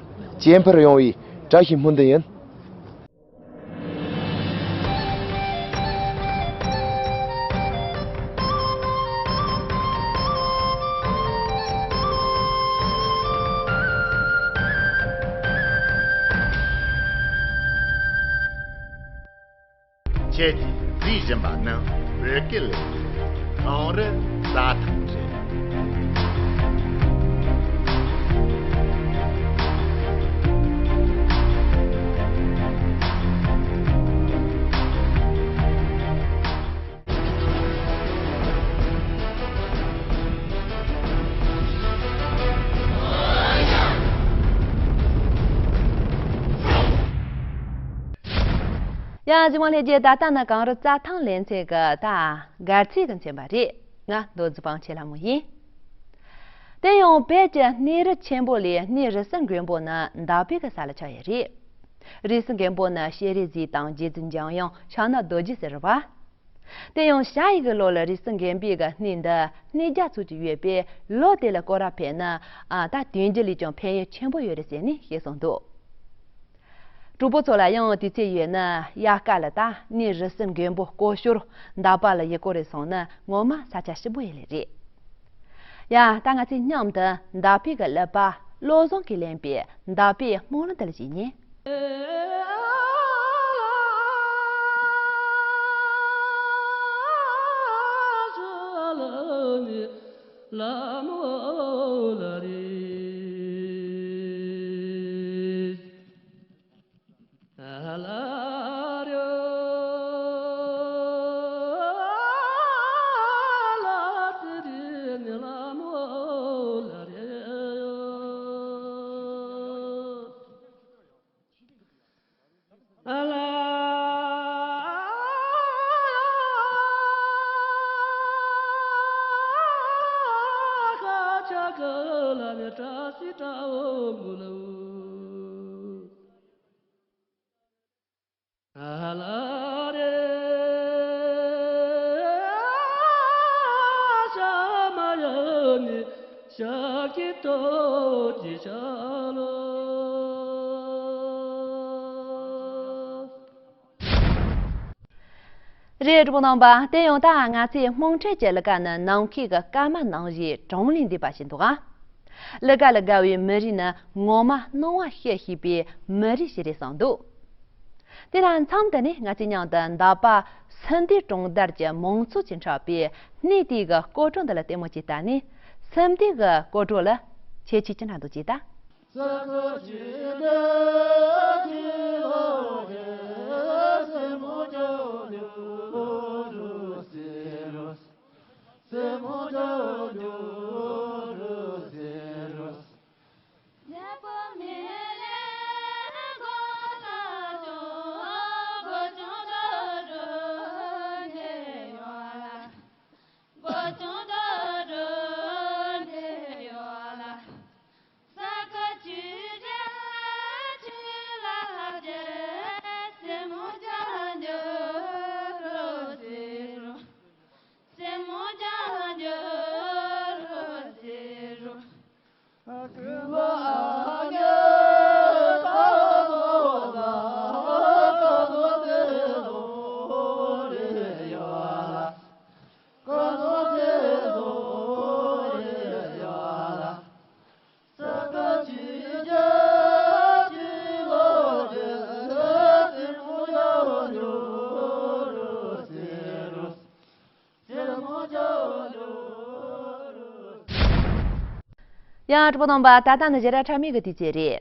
ཇེ་འཕེལ་ཡོང་བའི་བཀྲ་ཤིས་སྨོན་འདུན་ཡིན། ཁྱེད་ཀྱིས་གཟིགས་བཞིན་པ་ནི་བོད་སྐད་ལས་ཀྱི་གངས་རི་རྩྭ་ཐང་རེད། ཡང་གཞུག་མ་ལྷན་རྒྱས། ད་ལྟ་ནི་གངས་རི་རྩྭ་ཐང་ལེ་ཚན་གྱི་ད་གར་ཚིག་གི་མཚན་པ་རེད། ང་མདོ་རྫི་སྤང་ཆེ་ལྷ་མོ་ཡིན། དེ་ཡང་བོད་ཀྱི་སྣེ་རི་ཆེན་པོ་ལས་སྣེ་རི་སུ་མགོན་པོ་ནི་འདབ་པའི་གི་ས་ལ་ཆགས་ཡོད་རེད། རི་སུ་མགོན་པོ་ནི་ཤེས་རིག་གཟིགས་དང་རྗེ་བཙུན་འཇམ་དབྱངས་ཕྱག་ན་རྡོ་རྗེ་ཟེར་བ། དེ་ཡང་ཞྭ་ཡི་གི་ལོ་ལ་རི་སུ་མགོན་པོའི་གི་སྣེ་འདི་སྣེ་རྒྱ་མཚོ་གཅིག་ཡོད་པས། ལོ་དེ་ལ་སྐོར་ར་ཕེབས་ན་ཨ་ད་དུས་རྒྱུན་ལས་ཀྱང་ཕན་ཡོན་ཆེན་པོ་ཡོད་རེད་ཟེར་ནས་བཤད་སོང་འདུག་གྲོགས་པོ་ཚོ་ལ་ཡང་དུས་ཚོད་ཡོད་ན་དབྱར་ཁ་ལ་ད་སྣེ་རི་སུ་མགོན་པོ་སྐོར་ཞོར་འདབ་པ་ལ་ཡི་སྐོར་རེ་སོང་ན་ངོ་མ་ས་ཆ་སྐྱིད་པོ་ཡིན་ལེ་རེད། ཡ་ད་ང་ཚོས་མཉམ་དུ་འདབ་པའི་གི་ཀླད་པ་བློ་བཟང་གིས་ལེན་པའི་འདབ་པའི་སྨོན་ལམ་དེ་ལ་བྱེད་ཉན། རེད། གྲོགས་པོ་རྣམ་པ། དེ་ཡང་ད་ང་ཚོའི་དམངས་ཁྲོད་ཀྱི་གླུ་གར་ནི་ནམ་མཁའི་གི་སྐར་མ་ནང་བཞིན་གྲངས་ལས་འདས་པ་ཞིག་འདུག་ཨ། གླུ་གར་ལ་དགའ་བའི་མི་རིགས་ནི་ངོ་མ་སྣང་བ་ཤེས་ཤེས་པའི་མི་རིགས་ཤིག་རེད་བསམ་འདུག་དེ་ལ་མཚམས་འདི་ནས་ང་ཚོས་མཉམ་དུ་འདབ་པ་སུམ་མདོའི་གྲོང་རྡལ་གྱི་མང་ཚོགས་ཀྱིས་འཁྲབ་པའི་སྣེ་དེའི་གི་སྐོར་བྲོ་འདི་ལ་ལྟད་མོ་ཅིག་ལྟ་ནས། སུམ་མདོའི་གི་སྐོར་བྲོ་ལ་ཁྱད་ཆོས་ཅི་འདྲ་འདུག་ཅིག་ལྟ། ཡང་གྲོགས་པོ་རྣམ་པ། ད་ལྟ་ནི་ཞི་ར་ཁྲ་མོའི་གི་དུས་ཚོད་རེད།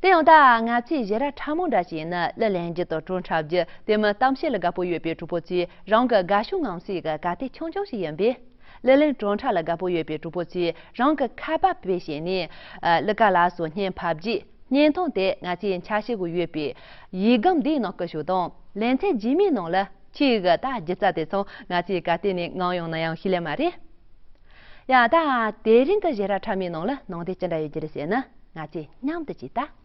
དེ་ཡང་ད་ང་ཚོའི་ཞི་ར་ཁྲ་མོ་འདྲ་ཞིག་ནི་གླུ་ལེན་རྒྱུ་དང་བྲོ་འཁྲབ་རྒྱུ། དེ་མིན་གཏམ་བཤད་ལ་དགའ་པོ་ཡོད་པའི་གྲོགས་པོ་ཚོས་རང་གི་དགའ་ཕྱོགས་ངང་ཚུལ་གྱི་ག་དེ་ཆུང་ཆུང་ཞིག་ཡིན་པས། གླུ་ལེན་བྲོ་འཁྲབ་ལ་དགའ་པོ་ཡོད་པའི་གྲོགས་པོ་ཚོས་རང་གི་ཁ་པར་དཔེ་བྱས་ནས། ཨ། གླུ་གར་ལ་སོགས་བརྙན་ཕབ་རྒྱུ། བརྙན་ཐུང་དེ་ང་ཚོས་འཆར་གཞི་དགོས་ཡོད་པའི་ཡིག་སྒམ་འདིའི་ནང་བཀོད་ཤོག་དང་། ལེ་ཚན་རྗེས་མའི་ནང་ལ་ཁྱེད་ཀྱི་ད་སྒྱུ་རྩལ་དེ་ཚོ་ང་ཚོས་ག་དེ་ནས་མངགས་ཡོང་ན་ཡང་ཤེས་ལེ་མ་རེད། ཡ། ད་དེ་རིང་གི་ཞི་ར་ཁྲ་མོའི་ནང་ལ་ནང་དོན་ཅི་འདྲ་ཡོད་རྒྱུ་རེད་ཟེར་ན། ང་ཚོས་མཉམ་དུ་ཅིག་ལྟ།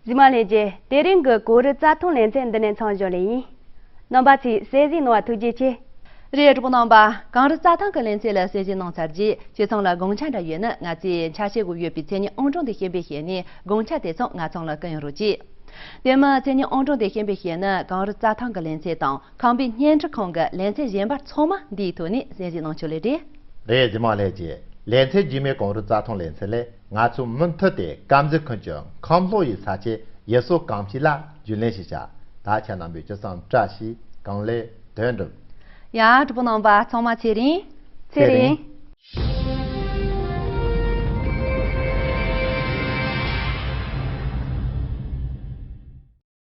གཟིགས་མོ་ལྷན་རྒྱས། དེ་རིང་གི་གངས་རི་རྩྭ་ཐང་ལེ་ཚན་འདི་ནས་མཚམས་འཇོག་ལེ་ཡིན། རྣམ་པ་ཚོས་གསན་གཟིགས་གནང་བ་ཐུགས་རྗེ་ཆེ། རེད། གྲོགས་པོ་རྣམ་པ། གངས་རི་རྩྭ་ཐང་གི་ལེ་ཚན་ལ་གསན་གཟིགས་གནང་ཚར་རྗེས། ཁྱེད་ཚང་ལ་དགོངས་འཆར་འདྲ་ཡོད་ན། ང་ཚོས་འཆར་གཞི་དགོས་ཡོད་པའི་མཚན་ཉིད་ཨང་གྲངས་དེ་ཤེས་པའི་ཞལ་ནས་དགོངས་འཆར་དེ་ཚང་ང་ཚང་ལ་བསྐུར་ཡོང་རོགས་གྱིས། དེ་མིན་མཚན་ཉིད་ཨང་གྲངས་དེ་ཤེས་པའི་ཞལ་ནས་གངས་རི་རྩྭ་ཐང་གི་ལེ་ཚན་དང་ཁམས་པའི་བརྙན་འཕྲིན་ཁང་གི་ལེ་ཚན་གཞན་པ་ཚང་མ་འདིའི་ཐོག་ནས་གསན་གཟིགས་གནང་ཆོག་ལེ་རེད། རེད། གཟིགས་མོ་ལྷན་རྒྱས། ལེ་ཚན་རྗེས་མའི་གངས་རི་རྩྭ་ཐང་ལེ་ཚན་ལས། ང་ཚོ་མུ་མཐུད་དེ་དཀར་མཛེས་ཁུལ་གྱི་ཁམས་ལྷོ་ཡི་ས་ཆའི་ཡུལ་སྲོལ་གོམས་གཤིས་ལ་རྒྱུས་ལོན་ཞིག་བྱ། ད་ཁྱེད་རྣམ་པས་ཅི་བསམ་བཀྲ་ཤིས་གང་ལེགས་དོན་འགྲུབ། ཡ། གྲོགས་པོ་རྣམ་པ་ཚང་མ་ཚེ་རིང་། ཚེ་རིང་།